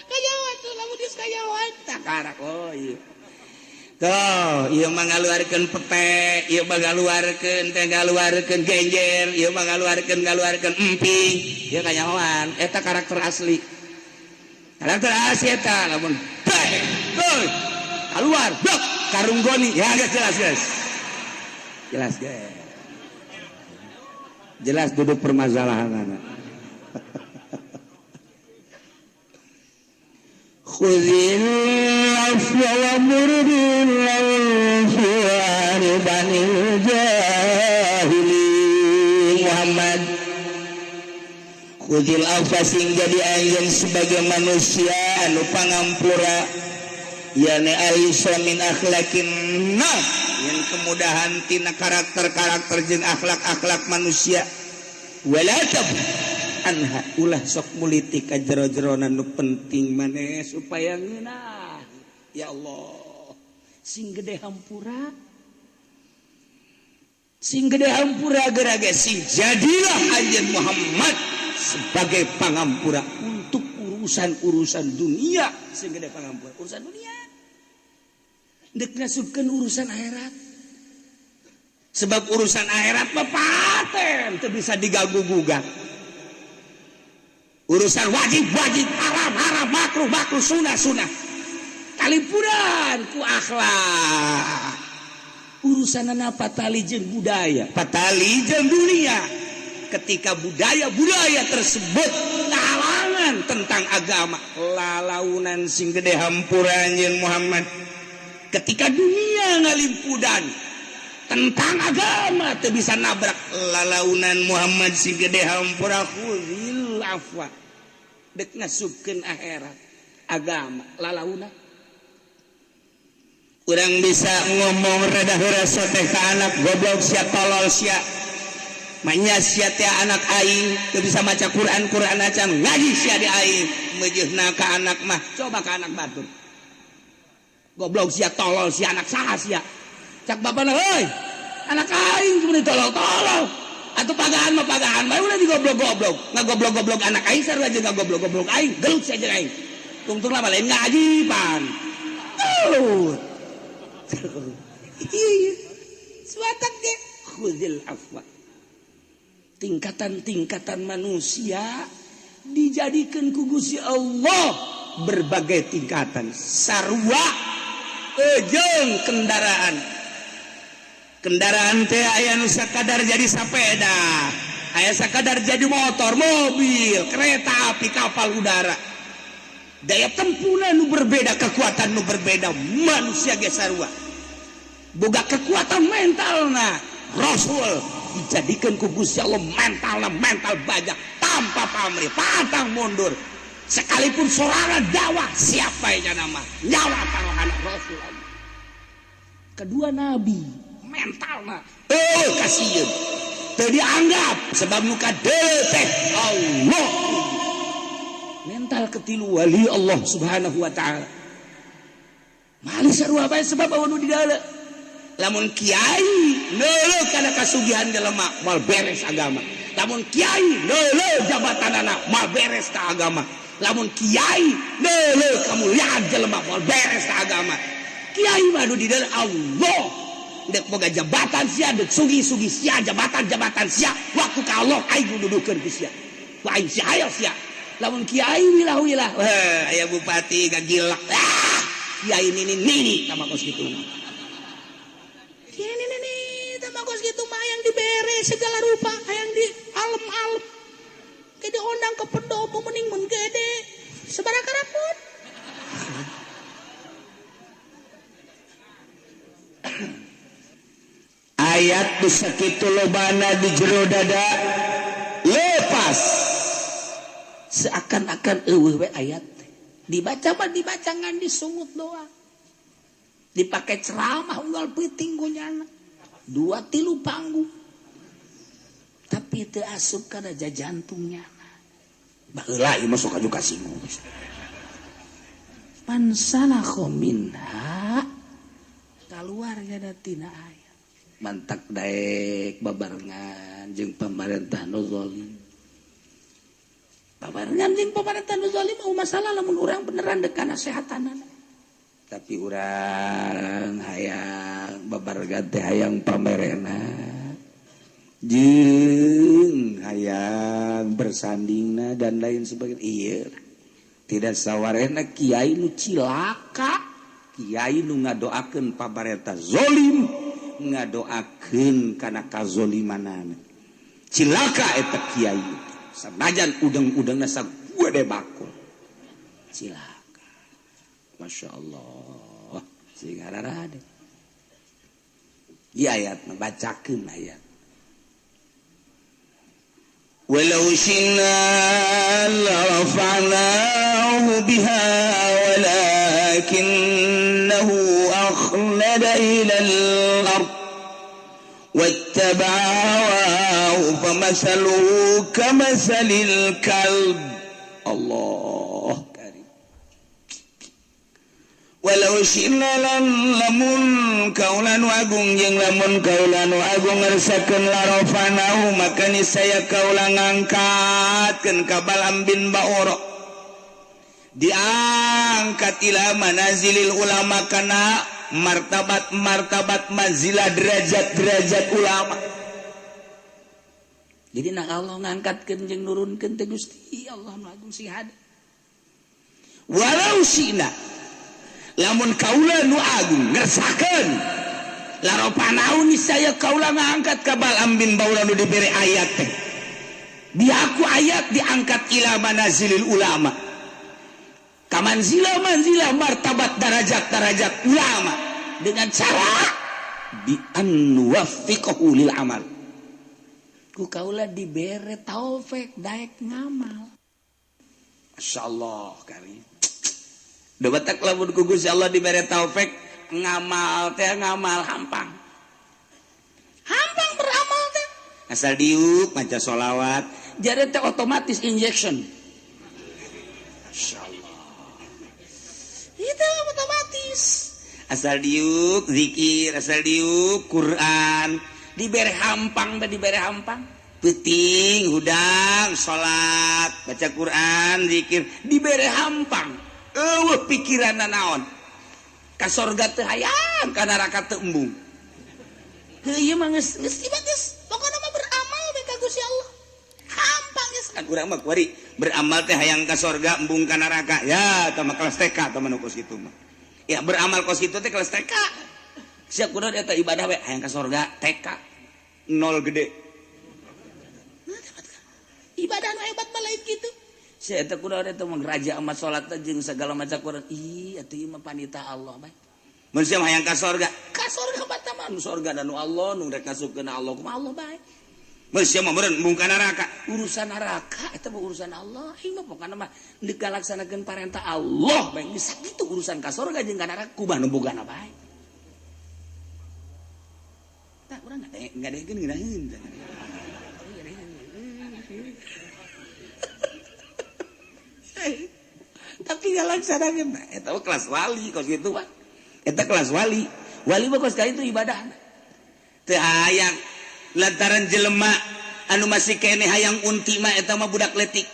Speaker 1: kajawan tuh, lamun geus kajawan, tah karak, oh iya. Tuh, ieu mah ngaluarkeun pete, ieu mah ngaluarkeun teh ngaluarkeun genjer, ieu mah ngaluarkeun ngaluarkeun emping, ieu kanyahoan, eta karakter asli. Karakter asli eta lamun heuy, keluar, blok, karung goni, ya geus jelas guys. Jelas guys. Jelas duduk permasalahanana. Khuzil afwa wa'mur bil 'urfi wa'rid 'anil jahilin. Muhammad khuzil afwa sing jadi anjeun sebagai manusia anu pangampura yani al-yusra min akhlaqin nas yang kemudahan tina karakter-karakter jeung akhlak-akhlak manusia wala tab anha ulah sok mulitik ka jero-jerona nu penting maneh supaya ngeunah. Ya Allah, sing gede hampura, sing gede hampura geura ge sing jadilah anjeun Muhammad sebagai pangampura untuk urusan-urusan dunia, sing gede pangampura urusan dunia. Deuk ngasupkeun urusan akhirat. Sebab urusan akhirat mah paten teu bisa diganggu-gugat. Urusan wajib-wajib, haram-haram, makruh-makruh, sunah-sunah. Kalipuran ku akhlak. Urusanana patali jeung budaya, patali jeung dunia. Ketika budaya-budaya tersebut ngahalangan tentang agama, lalaunan sing gede hampura anjeun Muhammad. Ketika dunia ngalimpudan tentang agama teu bisa nabrak, lalaunan Muhammad sing gede hampura khuzil afwa dek ngasupkeun akhirat agama lalauna. Urang bisa ngomong rada heureuy teh ka anak goblok sia tolol sia manya sia teh anak aing teu bisa maca Quran Quran acan ngaji sia di aing meujeuhna ka anak mah coba ka anak batur goblok sia tolol sia anak saha sia cak bapana heuy anak aing cuma ditolol-tolol atuh pagahan mah pagahan bae ulah digoblok-goblok ngagoblok-goblok anak aing sarua jeung ngagoblok-goblok aing gelut sia jeung aing tungtung lah lain ngaji pan gelut iya suatak ge khuzil afwa. Tingkatan-tingkatan manusia dijadikan ku Gusti Allah berbagai tingkatan sarua jeung kendaraan. Kendaraan teh aya nu sakadar jadi sepeda, aya sakadar jadi motor, mobil, kereta api, kapal udara. Daya tempuhna nu berbeda, kekuatan nu berbeda, manusia ge sarua. Boga kekuatan mentalna Rasul
Speaker 2: dijadikan ku Gusti Allah mentalna mental baja tanpa pamrih, pantang mundur. Sekalipun sorangan dakwah siapa yang nama nyawa taruhan Rasul Allah. Kedua nabi mentalna kasieun teu dianggap sebab muka deuleu teh Allah. Mental ketilu wali Allah Subhanahu wa taala. Mali sarua bae sebab anu di dalam. Lamun kiai neuleuh kana kasugihan jelema moal beres agama. Lamun kiai neuleuh jabatanana moal beres ka agama. Lamun kiai neuleuh kamuliaan jelema moal beres ka agama. Kiai mah anu di dalam Allah. Dek boga jabatan sia, dek sugi-sugi sia, jabatan-jabatan sia, waktu ka Allah aing nuduhkeun ku sia. Ku aing sia ayo sia. Lamun kiai wilah-wilah, wah aya bupati gagilak. Ah, kiai nini nini sama kos kitu. Kiai nini nini sama kos kitu mah hayang dibere segala rupa, hayang di alem-alem. Ke diondang ke pendopo mending mun gede. Sabaraha karapun.
Speaker 1: Ayat nu sakitu lobana di jero dada lepas
Speaker 2: seakan-akan eueuh we ayat teh. Dibaca mah dibaca ngan disungut doang. Dipakai ceramah unggal peuting kunyana. 2-3 panggung. Tapi teu asup kana jantungnya.
Speaker 1: Baheula ieu mah sok aju kasinggung.
Speaker 2: Pansalakho minha kaluar jada tina ayat.
Speaker 1: Mantak daek babarengan jeung pamarentah nu zalim.
Speaker 2: Babarengan jeung pamarentah nu zalim mau masalah lamun urang beneran dek kana sehatanana.
Speaker 1: Tapi urang hayang babarengan teh hayang pamerena jeung hayang bersandingna dan lain sebagainya. Ieu tidak sawarehna kiai nu cilaka, kiai nu ngadoakeun pamarentah zalim, ngadoakeun kana kazolimanana. Cilaka eta kiai sanajan udang-udangna sagede bakul. Cilaka. Masya Allah, sing ararade. Ieu ayat bacakeun ayat. Walau syi'na larafa'nahu biha walakinnahu akhlada ilal ard wattaba'a hawahu famathaluhu kamathalil kalb. Allah karim. Walau syi'na lamun kaula nu agung jeung lamun kaula nu agung ngersakeun larafanahu maka niscaya kaula ngangkatkeun ka Balam bin Baura diangkat ila manazilil ulama kana martabat-martabat manzilah derajat-derajat ulama.
Speaker 2: Jadi nak Allah ngangkatkeun jeung nurunkeun teh Gusti Allah nu agung sing hade.
Speaker 1: Walau syi'na lamun kaula nu agung ngersakeun laropanau niscaya kaula ngangkat ka Balam bin Baura nu dibere ayat teh. Diaku ayat diangkat ila manazilil ulama. Kamanzila manzila martabat darajat-darajat ulama
Speaker 2: dengan cara bi an nuwaffiqahu lil amal. Ku kaula dibere taufik daek ngamal.
Speaker 1: Masyaallah karim. Da batak lamun ku Gusti Allah dibere taufik ngamal teh ngamal hampang.
Speaker 2: Hampang beramal teh.
Speaker 1: Asal diuk maca sholawat,
Speaker 2: jare teh otomatis injection.
Speaker 1: Masyaallah.
Speaker 2: Itu otomatis.
Speaker 1: Asal diuk zikir, asal diuk Quran,
Speaker 2: dibere hampang teh dibere hampang.
Speaker 1: Peuting hudang salat, baca Quran, zikir,
Speaker 2: dibere hampang. Eueuh pikiranna naon? Ka sorga teu hayang, ka neraka teu embung. Heuh ieu mah geus geus geus pokona mah beramal we ka Gusti Allah. Hampang geus
Speaker 1: kan urang mah kuari beramal teh hayang ka sorga embung ka neraka. Ya eta mah kelas TK tah mah nu kos kitu mah. Ya beramal kos kitu teh kelas TK.
Speaker 2: Siap kudu eta ibadah we hayang ka sorga TK.
Speaker 1: Nol gede.
Speaker 2: Nah, ibadah nu hebat mah lain kitu. Si eta kudu eta mah raja amat salat jeung segala macam Quran. Ih atuh ieu mah panita Allah bae.
Speaker 1: Mun sia hayang ka sorga,
Speaker 2: ka sorga mah nu sorga da nu Allah nu rek ngasupkeun Allah kumaha Allah bae.
Speaker 1: Manusia mah meureun embung ka neraka. Urusan neraka eta mah urusan Allah. Ieu mah pokona mah deuk ngalaksanakeun parentah Allah bae geus sakitu urusan ka sorga jeung ka neraka kumaha nu bogana bae. Tah urang ngadengekeun ngeunaheun. Tapi ngalaksanakeun eta mah kelas wali kos kitu mah. Eta kelas wali. Wali mah kos ka itu ibadahna. Teu hayang lantaran jelema anu masih keneh hayang unti mah eta mah budak letik.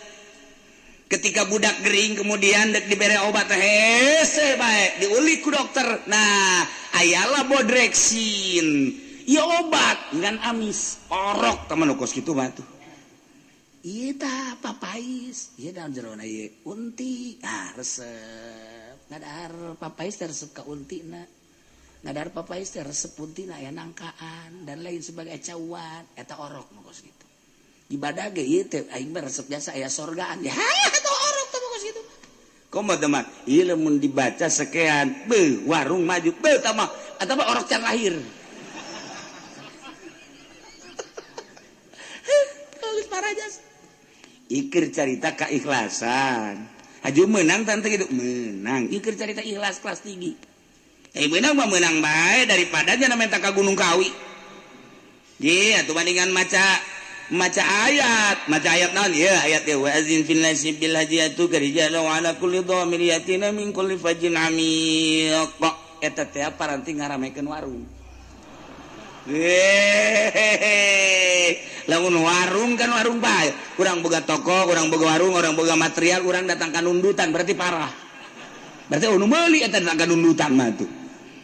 Speaker 1: Ketika budak gering kemudian dek dibere obat hese bae diulik ku dokter. Nah, ayalah bodreksin. Ieu obat ngan amis orok teman kos kitu mah tuh. Ieu tah papais, ieu daun jerona ieu unti. Ah, resep. Ngadahar papais teh resep ka untina. Ngadahar papais teh resep untina aya nangkaan dan lain sebagai cawan eta orok nu kos kitu. Ibadah ge ieu teh aing mah resep jasa aya sorgaan. Ya eta orok teh kos kitu. Komo teh mah ieu lamun dibaca sekian, beuh warung maju, beuh tah mah eta mah orok can lahir. Geus parajas. Ikir carita keikhlasan. Haju menang tante gitu, menang. Ikir carita ikhlas kelas tinggi. Menang mah menang bae daripada nya minta ka Gunung Kawi. Ye atuh bandingan maca ayat, maca ayat naon? Ye ayat teh wa azin fil nasi bil hajiyatu karijalu ala kulli dhamir yatina min kulli fajin amiq. Eta teh paranti ngaramekeun warung. Lamun warung kan warung bae, urang boga toko, urang boga warung, urang boga material, urang datang ka nundutan berarti parah. Berarti anu meuli eta datang ka nundutan mah tuh.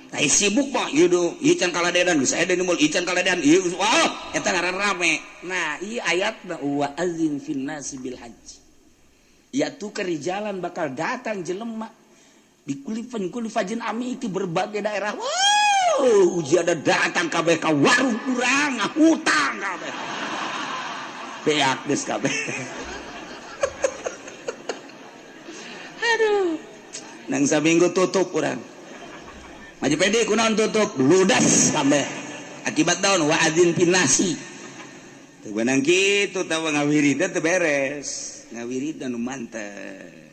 Speaker 1: Tah sibuk mah ieu do, ieu can kaladedan, geus aya deui meuli, ieu can kaladedan, ieu wah eta ngaran rame. Nah, ieu ayat wa azin fin nasi bil hajj. Ya tu kerijalan bakal datang jelema di kulifan kulifajin ami itu berbagai daerah. Wow, uji ada datang kabeh ka warung urang hutang kabeh. Beak geus kabeh. Aduh. Nang saminggu tutup urang. Maju pede kunaon tutup, ludas kabeh. Akibat daun wa adzin pinasi. Teu beunang kitu tah ngawiridan teu beres. Ngawiridan nu mantep.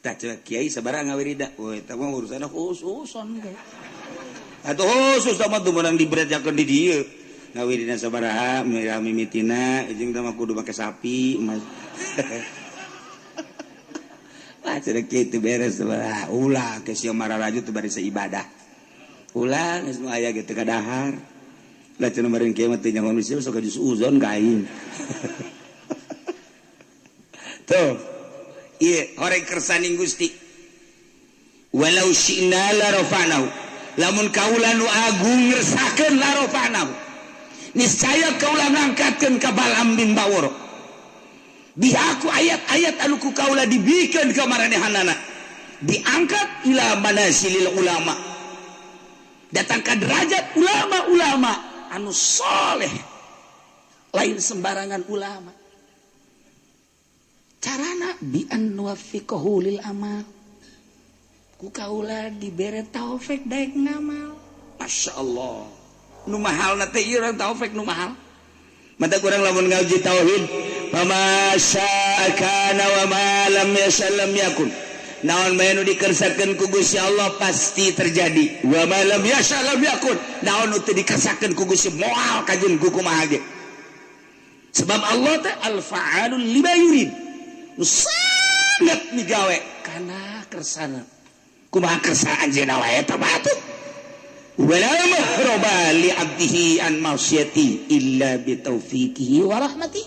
Speaker 1: Tah coba kiai sabaraha ngawirida. Woi, eta mah urusanna khususon ge. Atuh khusus mah teu meunang diberejakeun di dieu. Ngawirina sabaraha mirah mimitina jeung teh mah kudu make sapi. Wah, cenah kieu beres sabaraha. Ulah ke sia mararaju teu bari seibadah. Ulah geus nu aya ge teu kadahar. Lah cenah meureun kieu mah teu nyaho manusia sok jus uzon ka aing. Tuh. Ieu horeng kersaning Gusti. Walau syi'na la rafa'nahu. Lamun kaula nu agung ngersakeun la rafa'nahu. Niscaya kaula ngangkatkeun ka Balaam bin Bawor. Bihaku ayat-ayat anu ku kaula dibikeun ka maranehanana. Diangkat ila manasilil ulama. Datang ka derajat ulama-ulama anu soleh. Lain sembarangan ulama. Carana bi an nuwaffiqahu lil amal. Ku kaula dibere taufik daek ngamal. Masya Allah. Nu mahalna teh ieu urang taufik nu mahal. Mata kurang lamun ngaji tauhid, fama syaa kana wa ma lam yasha lam yakun. Naon bae nu dikersakeun ku Gusti Allah pasti terjadi. Wa ma lam yasha lam yakun. Naon nu teu dikersakeun ku Gusti moal kajeun ku kumaha ge. Sebab Allah teh al-fa'alul lima yurid. Nu sangat migawe kana kersana. Kumaha kersa anjeunna wae eta batu. Wala mahraba li 'abdihi an ma'siyati illa bi taufiqihi wa rahmatihi.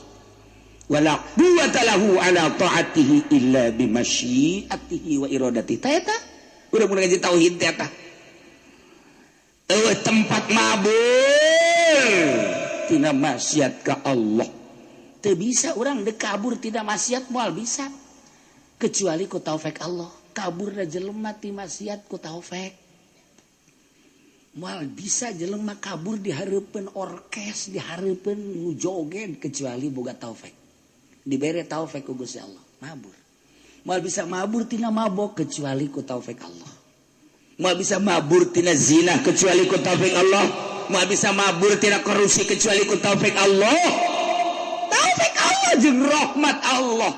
Speaker 1: Wala quwwata lahu ala ta'atihi illa bi masyiatihi wa iradatihi. Ta eta urang mun ngaji tauhid teh eta. Eueuh tempat mabur tina maksiat ka Allah. Teu bisa urang deuk kabur tina maksiat moal bisa. Kecuali ku taufik Allah. Kaburna jelema ti maksiat ku taufik. Moal bisa jelema kabur di hareupeun orkes, di hareupeun nu joget kecuali boga taufik. Dibere taufik ku Gusti Allah, mabur. Moal bisa mabur tina mabok kecuali ku taufik Allah. Moal bisa mabur tina zina kecuali ku taufik Allah. Moal bisa mabur tina korupsi kecuali ku taufik Allah.
Speaker 2: Allah jeung rahmat Allah.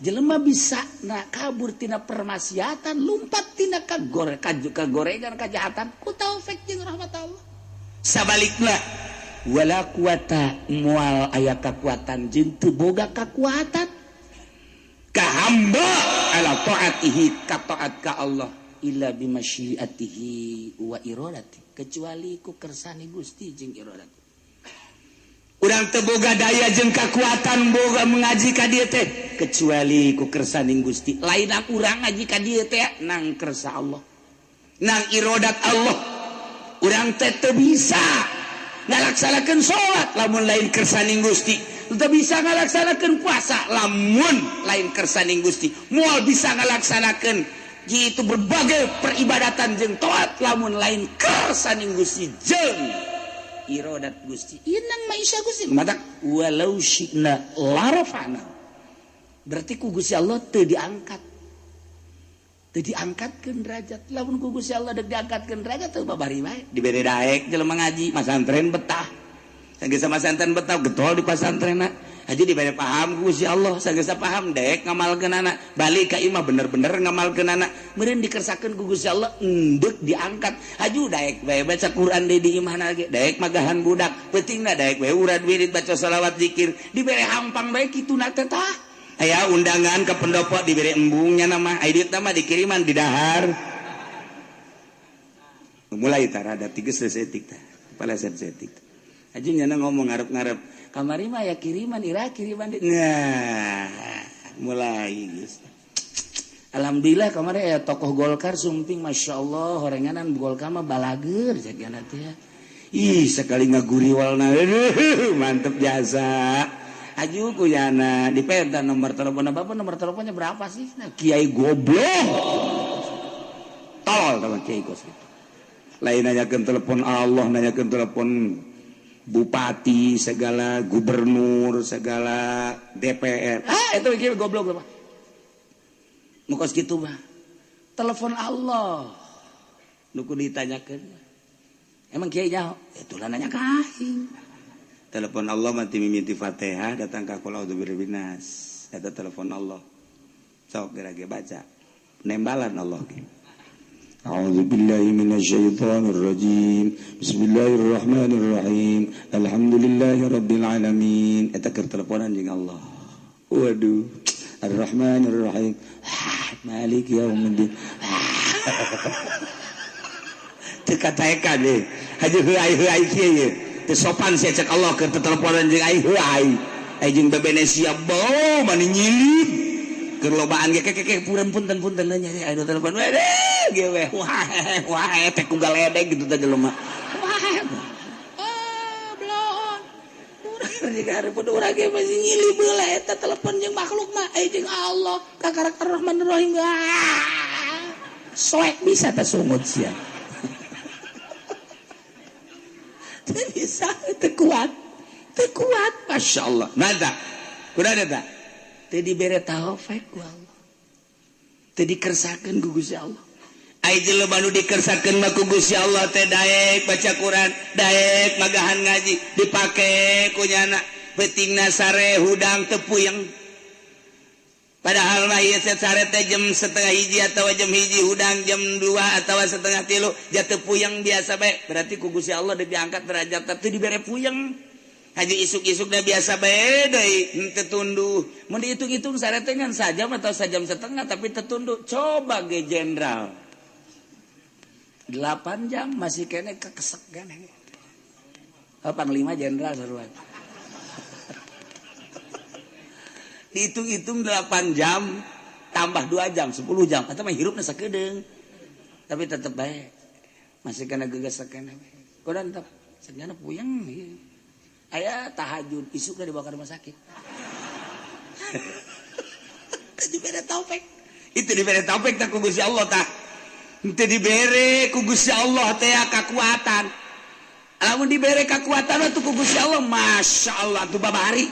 Speaker 2: Jelema bisa na kabur tina permaksiatan, lumpat tina kagorengan kajahatan ku taufik jeung rahmat Allah. Sabalikna wala quwata moal aya kakuatan jeung teu boga kakuatan ka hamba ala taatihi ka taat ka Allah illa bimasyiatihi wa iradati, kecuali ku kersane Gusti jeung iradat. Urang teu boga daya jeung kakuatan boga mengaji ka dieu teh kecuali ku kersaning Gusti. Lain urang ngaji ka dieu teh nang kersa Allah, nang irodat Allah. Urang teh teu bisa ngalaksanakeun salat lamun lain kersaning Gusti, teu bisa ngalaksanakeun puasa lamun lain kersaning Gusti, moal bisa ngalaksanakeun gitu berbagai peribadatan jeung taat lamun lain kersaning Gusti jeung irodat Gusti. Inang maisha Gusti matak walau syi'na larafa'na. Berarti ku Gusti Allah teu diangkat, teu diangkatkeun derajat. Lamun ku Gusti Allah deuk diangkatkeun derajat teu babari bae dibere daek jelema ngaji masantren betah. Sageus masantren betah getol di pasantrenna. Haji dibere paham ku Gusti Allah, sageus paham daek ngamalkeunana, balik ka imah bener-bener ngamalkeunana. Meureun dikersakeun ku Gusti Allah endek diangkat. Haju daek bae baca Quran deui di imahna ge, daek magahan budak, peutingna daek bae urad wirid baca selawat zikir, dibere hampang bae kituna teh tah. Aya undangan ke pendopo dibere embungnya nama, aya duitna mah dikiriman di dahar. Mulai tah rada tiges sesetik tah, paleset setik. Haji nyana ngomong ngarep-ngarep, kamari mah ya kiriman, ira kiriman. Nah, mulai geus. Alhamdulillah kamari aya tokoh Golkar sumping, Masya Allah, horenganan Golkar mah balager jadiana teh. Ih, sekali ngaguriwalna, mantep jasa. Aju ku yana dipenta nomor telepon bapak, nomor teleponnya berapa sih? Nah, kiai goblok. Tolol sama kiai kos itu. Lain nanyakeun telepon Allah, nanyakeun telepon bupati segala, gubernur segala, DPR. Ah, itu kiai goblok apa? Nu kos kitu mah. Telepon Allah. Nu ku ditanyakeun. Emang kiai nyaho? Itulah nanya ka aing. Telepon Allah mati mimiti Fatihah datang ka qul a'udzu birabbin nas. Eta telepon Allah. Sok geura ge baca. Nembalan Allah ge. A'udzu billahi minasyaitonir rajim. Bismillahirrahmanirrahim. Alhamdulillahi rabbil alamin. Eta keur teleponan jeung Allah. Waduh. Arrahmanirrahim. Maliki yaumiddin. Teu kataekan deui. Haji heuai-heuai kieu ye. Teu sopan sia cek Allah keur teteleponan jeung ai heuai. Ai jeung bebene siap bau mani nyilip. Keur lobaan ge kekeke pureun punten-punten nya aya telepon. Wede ge we. Wah wah teh ku galedeg gitu teh jelema. Wah. Ah bloon. Urang jeung hareupeun urang ge masih nyilip heula eta telepon jeung makhluk mah ai jeung Allah kakarak Arrahmanirrahim. Soek bisa teh sungut sia. Teu bisa teu kuat. Teu kuat Masya Allah. Nada. Kuda ada teu dibere taufik ku Allah. Teu dikersakeun ku Gusti Allah. Ai jelema nu dikersakeun mah ku Gusti Allah teh daek baca Quran, daek magahan ngaji, dipake ku nyana peutingna sare hudang teu puyeng. Padahal mah ieu sare teh jam 12:30 atawa jam 1 hudang jam 2 atawa 2:30 jatuh puyeng biasa bae. Berarti ku Gusti Allah diangkat derajat teh dibere puyeng. Haji isuk-isuk dah biasa bae deui henteu tunduh. Mun dihitung-hitung sare teh ngan sajam atau sajam setengah tapi tetunduh. Coba ge jenderal. 8 jam masih kene kekesek kan. Oh, panglima jenderal seruan. Dihitung-hitung 8 jam tambah 2 jam 10 jam atau mah hirupna sakedeung. Tapi tetep bae masih kena gegesek kene. Kodan tetep segana puyeng ieu. Aya tahajud isukna dibawa ke rumah sakit. Teu dibere taufik. Itu dibere taufik tah ku Gusti Allah tah. Teu dibere ku Gusti Allah teh kakuatan. Lamun dibere kakuatan atuh ku Gusti Allah, Masya Allah atuh babari.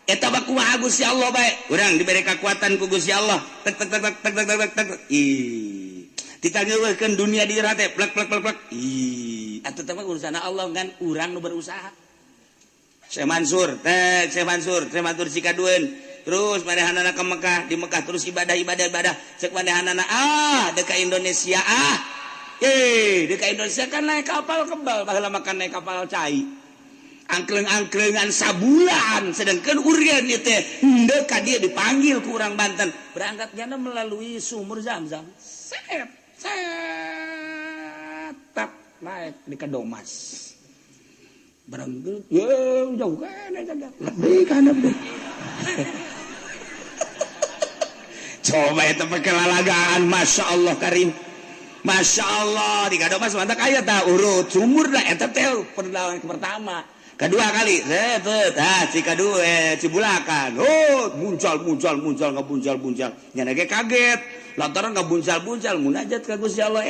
Speaker 2: Eta mah kumaha Gusti Allah bae. Urang dibere kakuatan ku Gusti Allah. Tek tek tek tek tek tek tek. Ih. Ditangeuweuhkeun dunia di dieu teh plek plek plek plek. Ih, atuh teh mah urusan Allah kan urang nu berusaha.
Speaker 1: Syekh Mansur teh Syekh Mansur Syekh Mansur Cikadueun terus manehanana ke Mekah, di Mekah terus ibadah ibadah ibadah cek manehanana ah deka Indonesia ah deka Indonesia kan naik kapal kebal baheula makan naik kapal cai angkleng-angklengan sabulan sedangkan urgen ieu teh henteu ka dieu dipanggil ku urang Banten berangkat jana melalui sumur Zam-Zam set set tap naik di Kadomas berangkat ye jauh kan lebih kan lebih coba itu pakai lalagaan Masya Allah Karim Masya Allah di Kadomas mantap aya tah urut sumur dah eta teh perlawan pertama kedua kali set ah Cikadue Cibulakan oh muncul muncul muncul ngabuncal buncal nya ge kaget lantaran ngabuncal buncal munajat ka Gusti Allah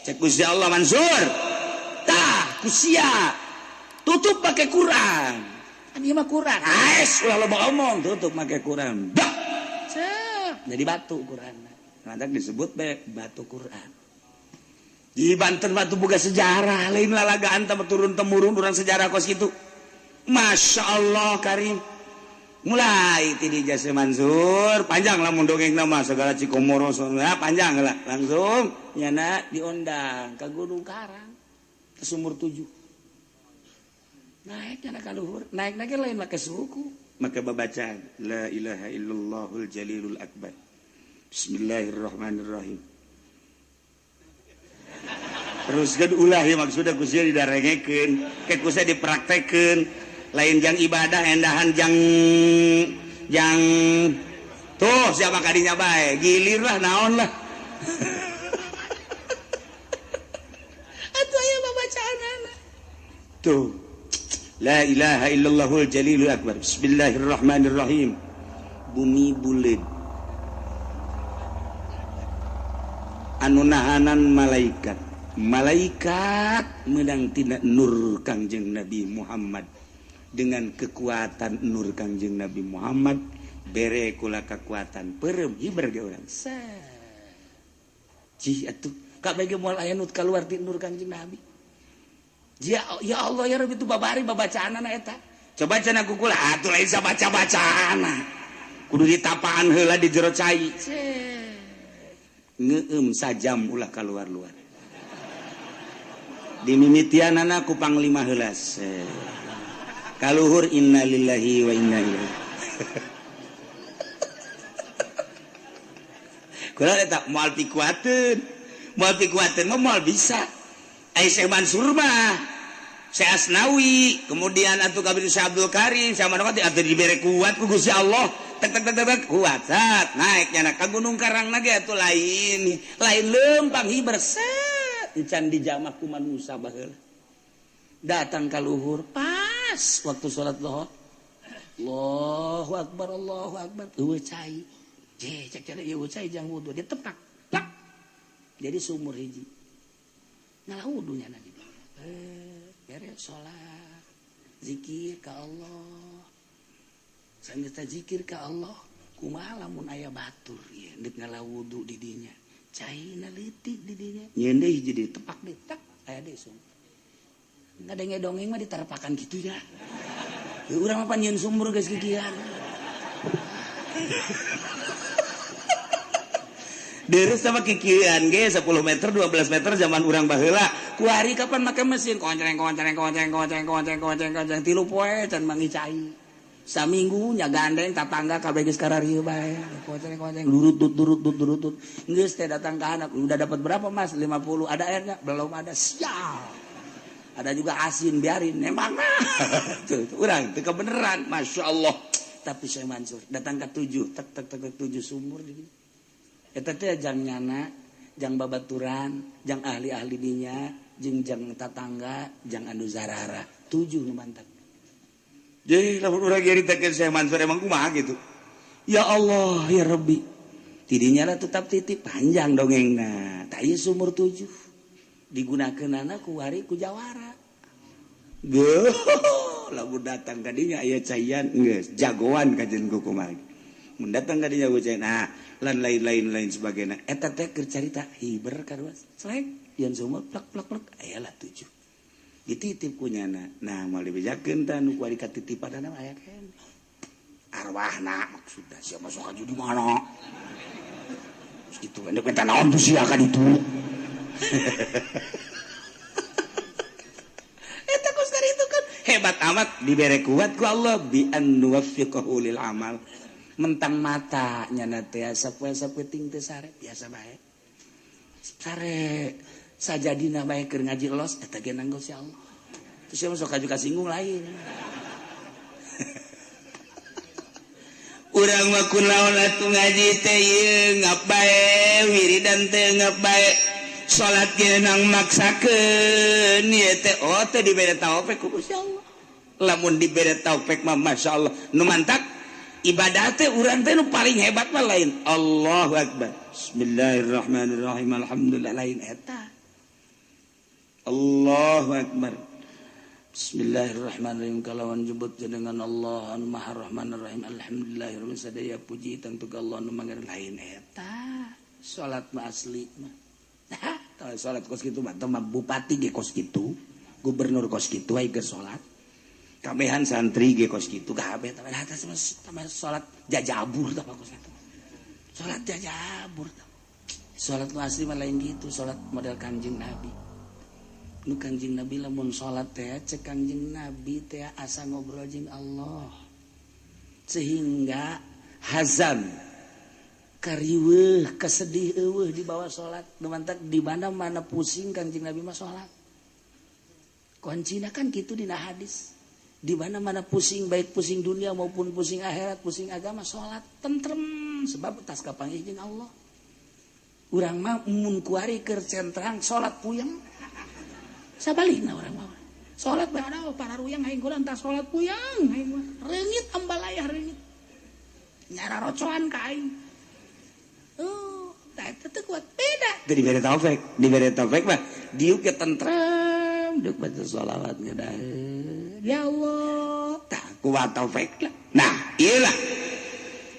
Speaker 1: cek Gusti Allah Mansur tah kusia tutup pakai Quran kan ieu mah Quran aes ulah loba omong tutup pakai Quran dah cep jadi batu Quran lantak disebut be batu Quran di Banten batu boga sejarah lain lalagaan turun temurun urang sejarah kos kitu Masya Allah Karim mulai ti di Jase Mansur panjang lah mun dongeng nama segala Cikomoro nah, panjang lah langsung nyana diundang ke Gunung Karang ke sumur 7 naik nyana ka luhur naik naik lain make suku make babacaan la ilaha illallahul jalilul akbar bismillahirrahmanirrahim terus kan ulah ya maksudnya kusia didarengekeun ke kusia dipraktekeun lain jang ibadah endahan jang jang tuh siapa kadinya bae gilir lah naon lah atuh aya babacaanana tuh la ilaha illallahul jalilul akbar bismillahirrahmanirrahim bumi buleud anu nahanan malaikat malaikat menang tina nur Kangjeng Nabi Muhammad dengan kekuatan nur Kangjeng Nabi Muhammad bere kula kekuatan peureum hiber ge urang cih atuh kabeh ge moal aya nu kaluar ti nur Kangjeng Nabi ya ya Allah ya Rabbi itu babari babacaanana eta coba cenah ku kula atuh lain sabaca-bacaana kudu ditapaan heula di jero cai ngeum sajam ulah kaluar-luar dimimitianana ku panglima heula kaluhur innalillahi wa inna ilaihi kula eta moal pikuateun mah moal bisa ai Syekh Mansur mah Syekh Asnawi kemudian atuh kabeh Syekh Abdul Karim sama atuh dibere kuat ku Gusti Allah tek tek tek tek kuat sat naik nyana ka Gunung Karang na ge atuh lain lain leumpang hiber set encan dijamah ku manusa baheula datang ka luhur pas waktu salat zuhur Allahu akbar eueuh cai je cek cai eueuh cai jang wudu dia tepak plak jadi sumur hiji ngalah wudu nyana di beres salat zikir ka Allah sanggeus zikir ka Allah kumaha lamun aya batur ieu deuk ngalah wudu di dinya caina leutik di dinya nyeun deui hiji deui tepak deui tak aya deui sumur ngadenge dongeng mah diterpakan kitu ya urang mah pan nyeun sumur geus kikian Deres sama kikian ge 10 meter 12 meter zaman urang baheula kuari kapan make mesin konceng konceng konceng konceng konceng konceng konceng tilu poe can mangi cai saminggu nya gandeng tatangga kabeh geus kararieu bae konceng konceng durut durut durut durut geus teh datang ka anak udah dapat berapa Mas 50 ada airnya belum ada sial ada juga asin biarin emang tuh urang teu kebeneran Masya Allah tapi Syekh Mansur datang ke 7 tek tek tek 7 sumur di eta teh jang nyana jang babaturan jang ahli-ahli dinya jeung jang tatangga jang anu zarara 7 nu mantap jadi lamun urang nyaritakeun Syekh Mansur emang kumaha gitu ya Allah ya Rabbi tidinya lah tetap titip panjang dongengna tah ieu sumur 7 digunakeunana ku wari ku jawara geuh lamun datang ka dinya aya caian geus jagoan kajen ku kumaha mun datang ka dinya ku cai nah lan lain-lain lain sebagainya eta teh keur carita hiber kadua selek yeun sumur plek plek plek aya lah 7 Dititip ku nyana. Nah, moal dibejakeun tah nu kuari katitipan aya keneh. Arwahna maksudna sia masuk ka di mana? Gitu endek minta naon tuh sia ka ditu. Eta kos itu kan hebat amat dibere kuat ku Allah bi an nuwaffiqahu lil amal. Mentang mata nyana teh sapoe sapeting teh sare biasa bae. Sare sajadina bae keur ngaji los eta ge nanggo si Allah. Terus sia masuk ka singgung lain. Urang mah kunaon atuh ngaji teh ieu ngap bae, wiridan teh ngap bae, salat ge nang maksakeun ieu teh oh teh dibere taufik ku Gusti Allah. Lamun dibere taufik mah masyaallah nu mantak ibadah teh urang teh nu paling hebat mah lain Allahu akbar. Bismillahirrahmanirrahim alhamdulillah lain eta. Allahu akbar. Bismillahirrahmanirrahim kalawan jebut jenengan Allah anu Maha Rahmanir Rahim alhamdulillahirabbil sadaya puji tangtu ka Allah anu mangan lain eta. Salat mah asli mah. Hah, tah salat kos kitu mah teh bupati ge kos kitu, gubernur kos kitu aya ge salat. Kabehan santri ge kos kitu kabeh tah mah salat jajabur tah kos kitu. Salat jajabur tah. Salat mah asli mah lain gitu, salat model Kanjeng Nabi. Nu Kanjeng Nabi lamun salat teh cek Kanjeng Nabi teh asa ngobrol jeung Allah. Sehingga hazan kariweuh kasedih eueuh di bawah salat. Nu mantak di mana-mana pusing Kanjeng Nabi mah salat. Kuncina kan kitu dina hadis. Di mana-mana pusing baik pusing dunia maupun pusing akhirat, pusing agama salat tentrem sebab tas kapanggih jeung Allah. Urang mah mun kuari keur centrang salat puyeng. Sabalikna urang mah. Salat bae ada para ruyang aing kula entah salat puyeng aing mah. Reungit ambalayah reungit. Nyara rocoan ka aing. Oh, tah eta teu kuat beda. Teu dibere taufik, dibere taufik mah diuk ge tentrem, diuk baca sholawat ge ya Allah, tah kuat taufik lah. Nah, iyalah.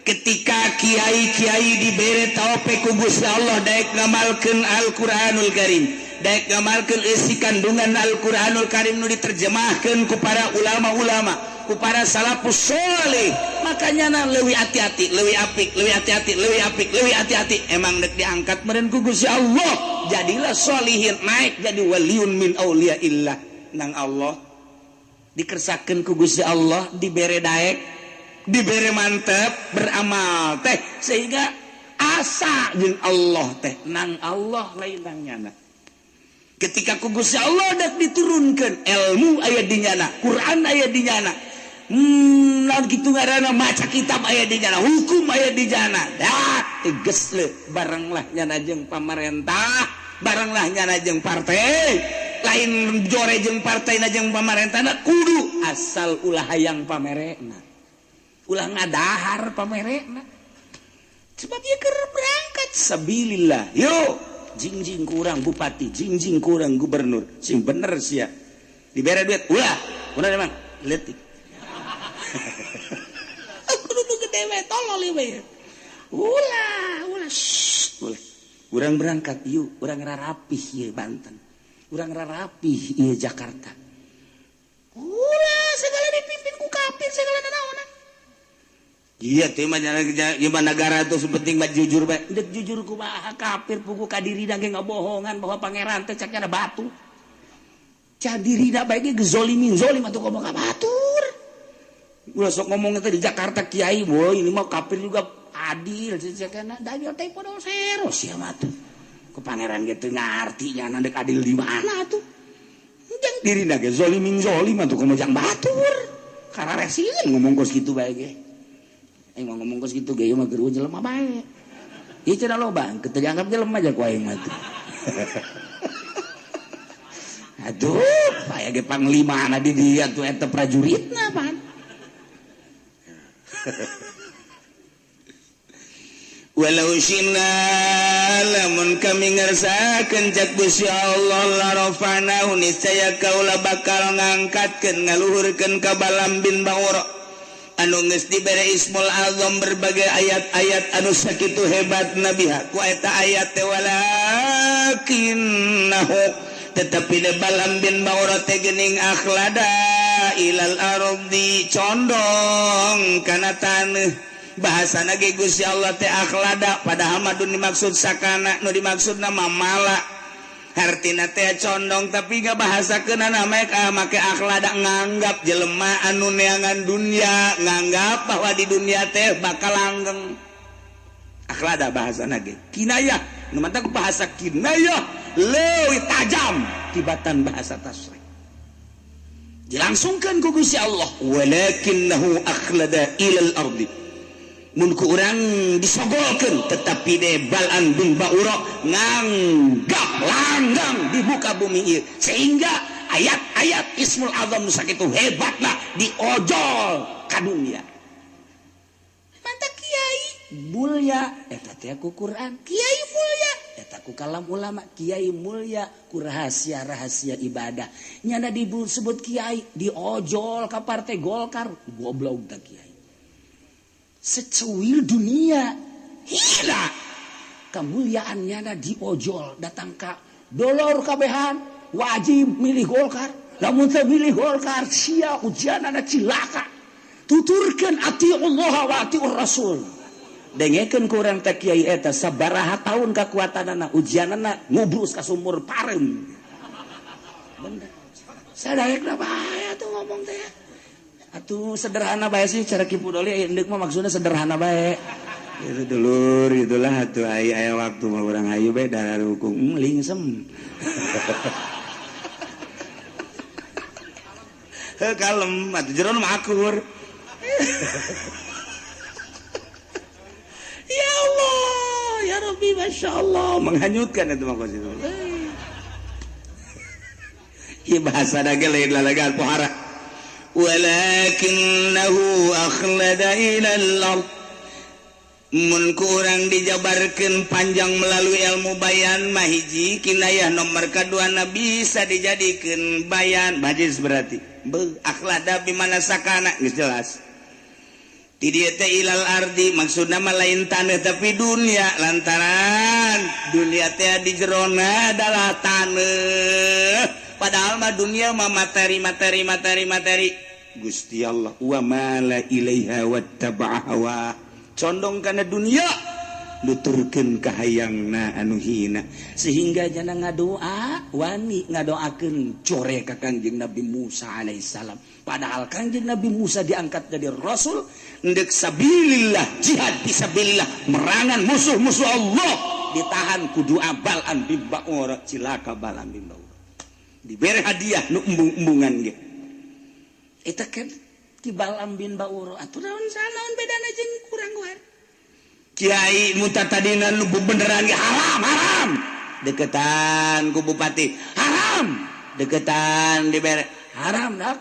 Speaker 1: Ketika kiai-kiai dibere taufik ku Gusti Allah daek ngamalkeun Al-Qur'anul Karim, daek ngamalkeun isi kandungan Al-Qur'anul Karim nu diterjemahkeun ku para ulama-ulama, ku para salafus sholih. Makanya na leuwih hati-hati, leuwih apik, leuwih hati-hati, leuwih apik, leuwih hati-hati. Emang dek diangkat meureun ku Gusti Allah, jadilah sholihin, naik jadi waliun min auliyaillah nang Allah. Dikersakeun ku Gusti Allah, dibere daek, dibere mantep beramal teh sehingga asa jeung Allah teh nang Allah lain nang nyana. Ketika ku Gusti Allah dak diturunkeun ilmu aya di nyana, Quran aya di nyana, naon kitu ngaranna maca kitab aya di nyana, hukum aya di nyana. Dah tegas le barenglah nyana jeung pamarentah, barenglah nyana jeung partai, lain jore jeung partai na jeung pamarentahna kudu asal ulah hayang pamerena. Ulah ngadahar pamerena. Sebab ieu keur berangkat sabilillah. Yo, jingjing kurang bupati, jingjing kurang gubernur, sing bener sia. Dibere duit, ulah. Ulah emang leutik. Kudu nu gede we, tolol we. Ulah, ulah, shh, ulah. Urang berangkat yuk, urang rarapih ieu Banten. Urang rarapih ieu Jakarta. Ulah, segala dipimpin ku kafir, segala nanaonan. Iya teh mah gimana negara tuh sepenting mah jujur bae. Dek jujur kumaha kafir pugu ka dirina ge ngabohongan bahwa pangeran teh cek ada batu. Ca dirina bae ge gezolimin zolim atuh komo ka batur. Ulah sok ngomong teh di Jakarta kiai, woi ini mah kafir juga adil cekna da ieu teh podo sero sia mah tuh. Ku pangeran ge teu ngarti nya dek adil di mana atuh. Jang dirina ge zolimin zolim atuh komo jang batur. Kararesieun ngomong kos kitu bae ge. Aing mah ngomong kos kitu ge ieu mah geus jelema bae. Ieu cenah loba, teu dianggap jelema aja ku aing mah tuh. Aduh, aya ge panglimana di dieu tuh eta prajuritna pan. Walau syina lamun kami ngersakeun cak Gusti Allah la rafa'nahu niscaya kaula bakal ngangkatkeun ngaluhurkeun ka Balam bin Baura anu geus dibere Ismul Azam berbagai ayat-ayat anu sakitu hebat nabiha ku eta ayat teh walakinnahu Tetapi de Bal'am bin Ba'ura teh geuning akhlada ilal ardi condong kana taneuh. Bahasana ge Gusti Allah teh akhlada padahal mah nu dimaksud sakana, nu dimaksudna mah mala. Hartina teh condong tapi gak bahasakeunana mah make akhlada nganggap jelema anu neangan dunia, nganggap bahwa di dunia teh bakal langgeng. Akhlada bahasana ge kinayah, nu mantak bahasa kinayah leuwih tajam tibatan bahasa tasrih. Dilangsungkeun ku Gusti Allah walakinnahu akhlada ilal ardi. Mun ku urang disogolkeun tetapi de Bal'am bin Ba'ura nganggap langgang di muka bumi ieu sehingga ayat-ayat Ismul Azam nu sakitu hebatna diojol ka dunia. Mantap kiai mulya eta teh ku Quran, kiai mulya eta ku kalam ulama, kiai mulya ku rahasia-rahasia ibadah. Nyana disebut kiai diojol ka partai Golkar, goblok teh kiai. Secuil dunia hina kemuliaan nyana diojol datang ka dolor kabehan wajib milih Golkar, lamun teu milih Golkar sia ujianana cilaka. Tuturkeun atiullah wa atiur rasul. Dengekeun ku urang teh kiai eta sabaraha tahun kakuatanana ujianana ngubrus ka sumur pareum. Bener. Sadaekna bae atuh ngomong teh. Atuh sederhana bae sih cara Ki Pudoli endek mah maksudna sederhana bae. Itu dulur itulah atuh aya waktu mah urang hayu bae dararukung lingsem. Heuh kalem atuh jero mah akur. Ya Allah, ya Rabbi, Masya Allah. Menghanyutkan itu mah itu. Ieu bahasa dage lain lalagan pohara. Walakinnahu akhlada ilal ard. Mun ku urang dijabarkeun panjang melalui ilmu bayan mah hiji kinayah nomor kaduana bisa dijadikeun bayan majlis berarti. Beuh akhlada bimana sakana geus jelas. Di dieu teh ilal ardi maksudna mah lain taneuh tapi dunia lantaran dunia teh di jerona adalah taneuh. Padahal mah dunia mah materi materi materi materi. Gusti Allah wa mala ilaiha wattaba'a hawa. Condong kana dunia nuturkeun kahayangna anu hina sehingga jana ngadoa wani ngadoakeun core ka Kangjeng Nabi Musa alaihissalam. Padahal Kangjeng Nabi Musa diangkat jadi rasul ndek sabilillah jihad fisabilillah merangan musuh-musuh Allah ditahan ku doa Bal'am bin Ba'ura cilaka Bal'am bin Ba'ura dibere hadiah nu embung-embungan ge eta kan ti Bal'am bin Ba'ura atuh naon sanaon bedana jeung kurang guar kiai nu tadina nu beneran ge haram haram deketan ku bupati haram deketan dibere haram dak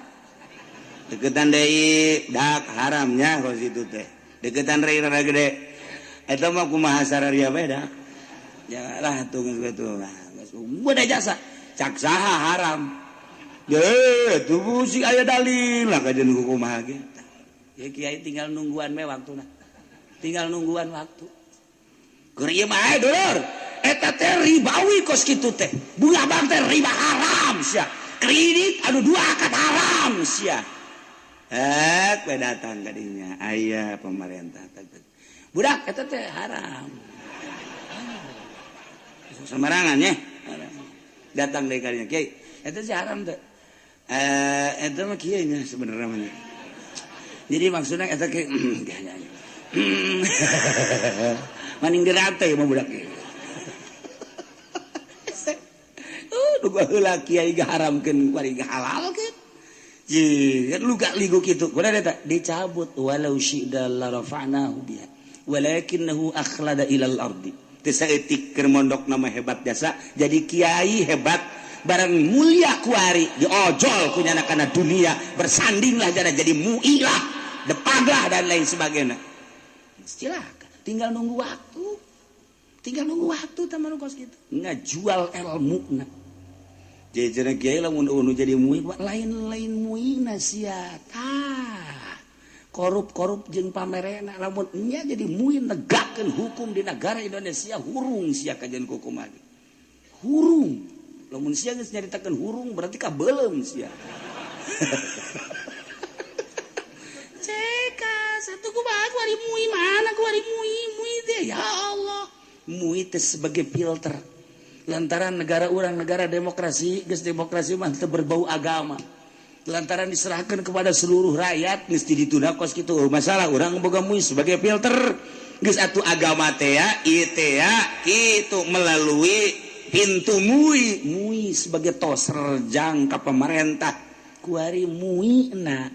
Speaker 1: deketan deui dak haramnya kos itu teh deketan rei rada gede eta mah kumaha sararia bae dak ya lah tuh geus kitu geus beda jasa cak saha haram ye tuh si aya dalil lah kajian kumaha ge ya kiai tinggal nungguan we waktuna tinggal nungguan waktu keur ieu mah dulur eta teh ribawi kos kitu teh bunga bank teh riba haram sia kredit anu dua akad haram sia we datang ka dinya aya pemerintah budak eta teh haram sembarangan nya datang deui ka dinya kiai eta sih haram teh eta mah kieu nya sebenarnya mah jadi maksudna eta kieu maning dirate mah budak ieu duga heula kiai gaharamkeun kuari gahalalkeun jeung luga ligu kitu kudu eta dicabut walau syi'da la rafa'nahu biha walakinnahu akhlada ilal ardi teu saeutik keur mondok nama hebat jasa jadi kiai hebat barang mulia kuari diojol ku nyana kana dunia bersandinglah jana jadi muilah depaglah dan lain sebagainya. Silakan, tinggal nunggu waktu. Tinggal nunggu waktu teman kos gitu. Ngajual ilmuna. Jadi kiai lamun unu jadi mui lain-lain muina sia. Tah. Korup-korup jeung pamerena lamun nya jadi mui negakeun hukum di negara Indonesia hurung sia kajian kumaha. Hurung. Lamun sia geus nyaritakeun hurung berarti kabeuleum sia. Ceka satu kumaha kuari MUI mana kuari MUI MUI teh ya Allah. MUI teh sebagai filter. Lantaran negara urang negara demokrasi, geus demokrasi mah teu berbau agama. Lantaran diserahkan kepada seluruh rakyat mesti ditunda kos kitu. Masalah urang boga MUI sebagai filter. Geus atuh agama teh ya, ieu teh ya, kitu melalui pintu MUI. MUI sebagai toserjang ka pemerintah. Kuari MUI na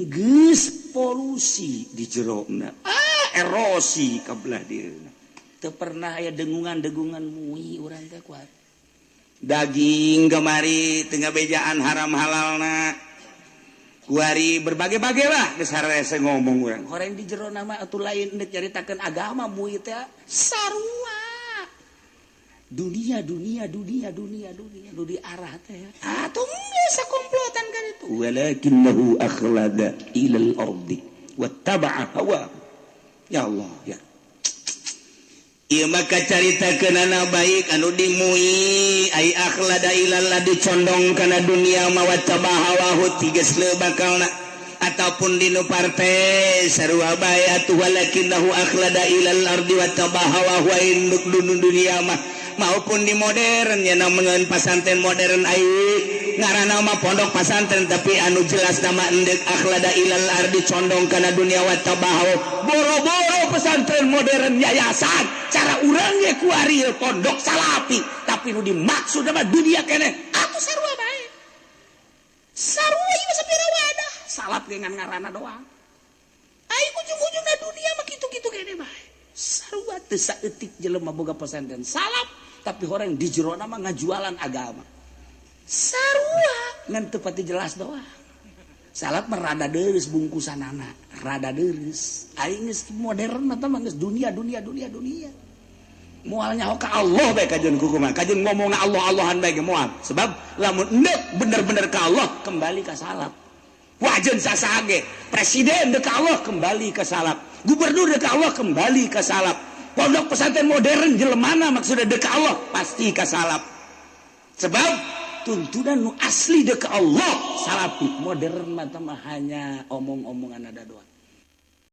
Speaker 1: geus polusi di jerona. Ah, erosi ka belah dieuna. Teu pernah aya dengungan-dengungan MUI urang teh kuari. Daging gemari tengah bejaan haram halalna kuari berbagai-bagai lah geus harese ngomong urang. Horeng di jero nama atuh lain deuk nyaritakeun agama MUI teh sarua. Dunia dunia dunia dunia dunia nu diarah teh. Atuh geus sakomplotan kan itu. Walakinnahu akhlada ilal ardi wattaba'a hawa. Ya Allah ya. Ieu maka caritakeunana baik anu di MUI ai akhlada ilal dicondong kana dunia mah wattaba hawahu tiges leu bakalna ataupun di nu partai sarua bae atuh walakinnahu akhlada ilal ardi wattaba hawahu induk dunia mah maupun di modern ya namun pasantren modern ai ngaranna mah pondok pasantren tapi anu jelas nama endek akhlada ilal ardi condong kana dunia wattaba hawa boro-boro pesantren modern yayasan cara urang ge kuari pondok salapi tapi nu dimaksud mah dunia keneh atuh sarua bae sarua ieu sapira wadah salap ge ngan ngaranna doang ai ujung-ujungna dunia mah kitu-kitu keneh bae sarua teu saeutik jelema boga pesantren salap tapi orang di jerona mah ngajualan agama sarua ngan teu pati jelas doang salap mah rada deureuh bungkusanana rada deureuh aing geus modern mah geus dunia dunia dunia dunia moal nyaho ka Allah bae kajeun kukumaha kajeun ngomongna Allah Allahan bae ge moal sebab lamun endek bener-bener ka Allah kembali ka salap wajeun sasaha ge presiden deuk ka Allah kembali ka salap gubernur deuk ka Allah kembali ka salap pondok pesantren modern jelemana maksudnya deuk ka Allah pasti ka salap sebab tuntunan nu asli deuk ka Allah salapi modern mah hanya omong-omongan ada doang.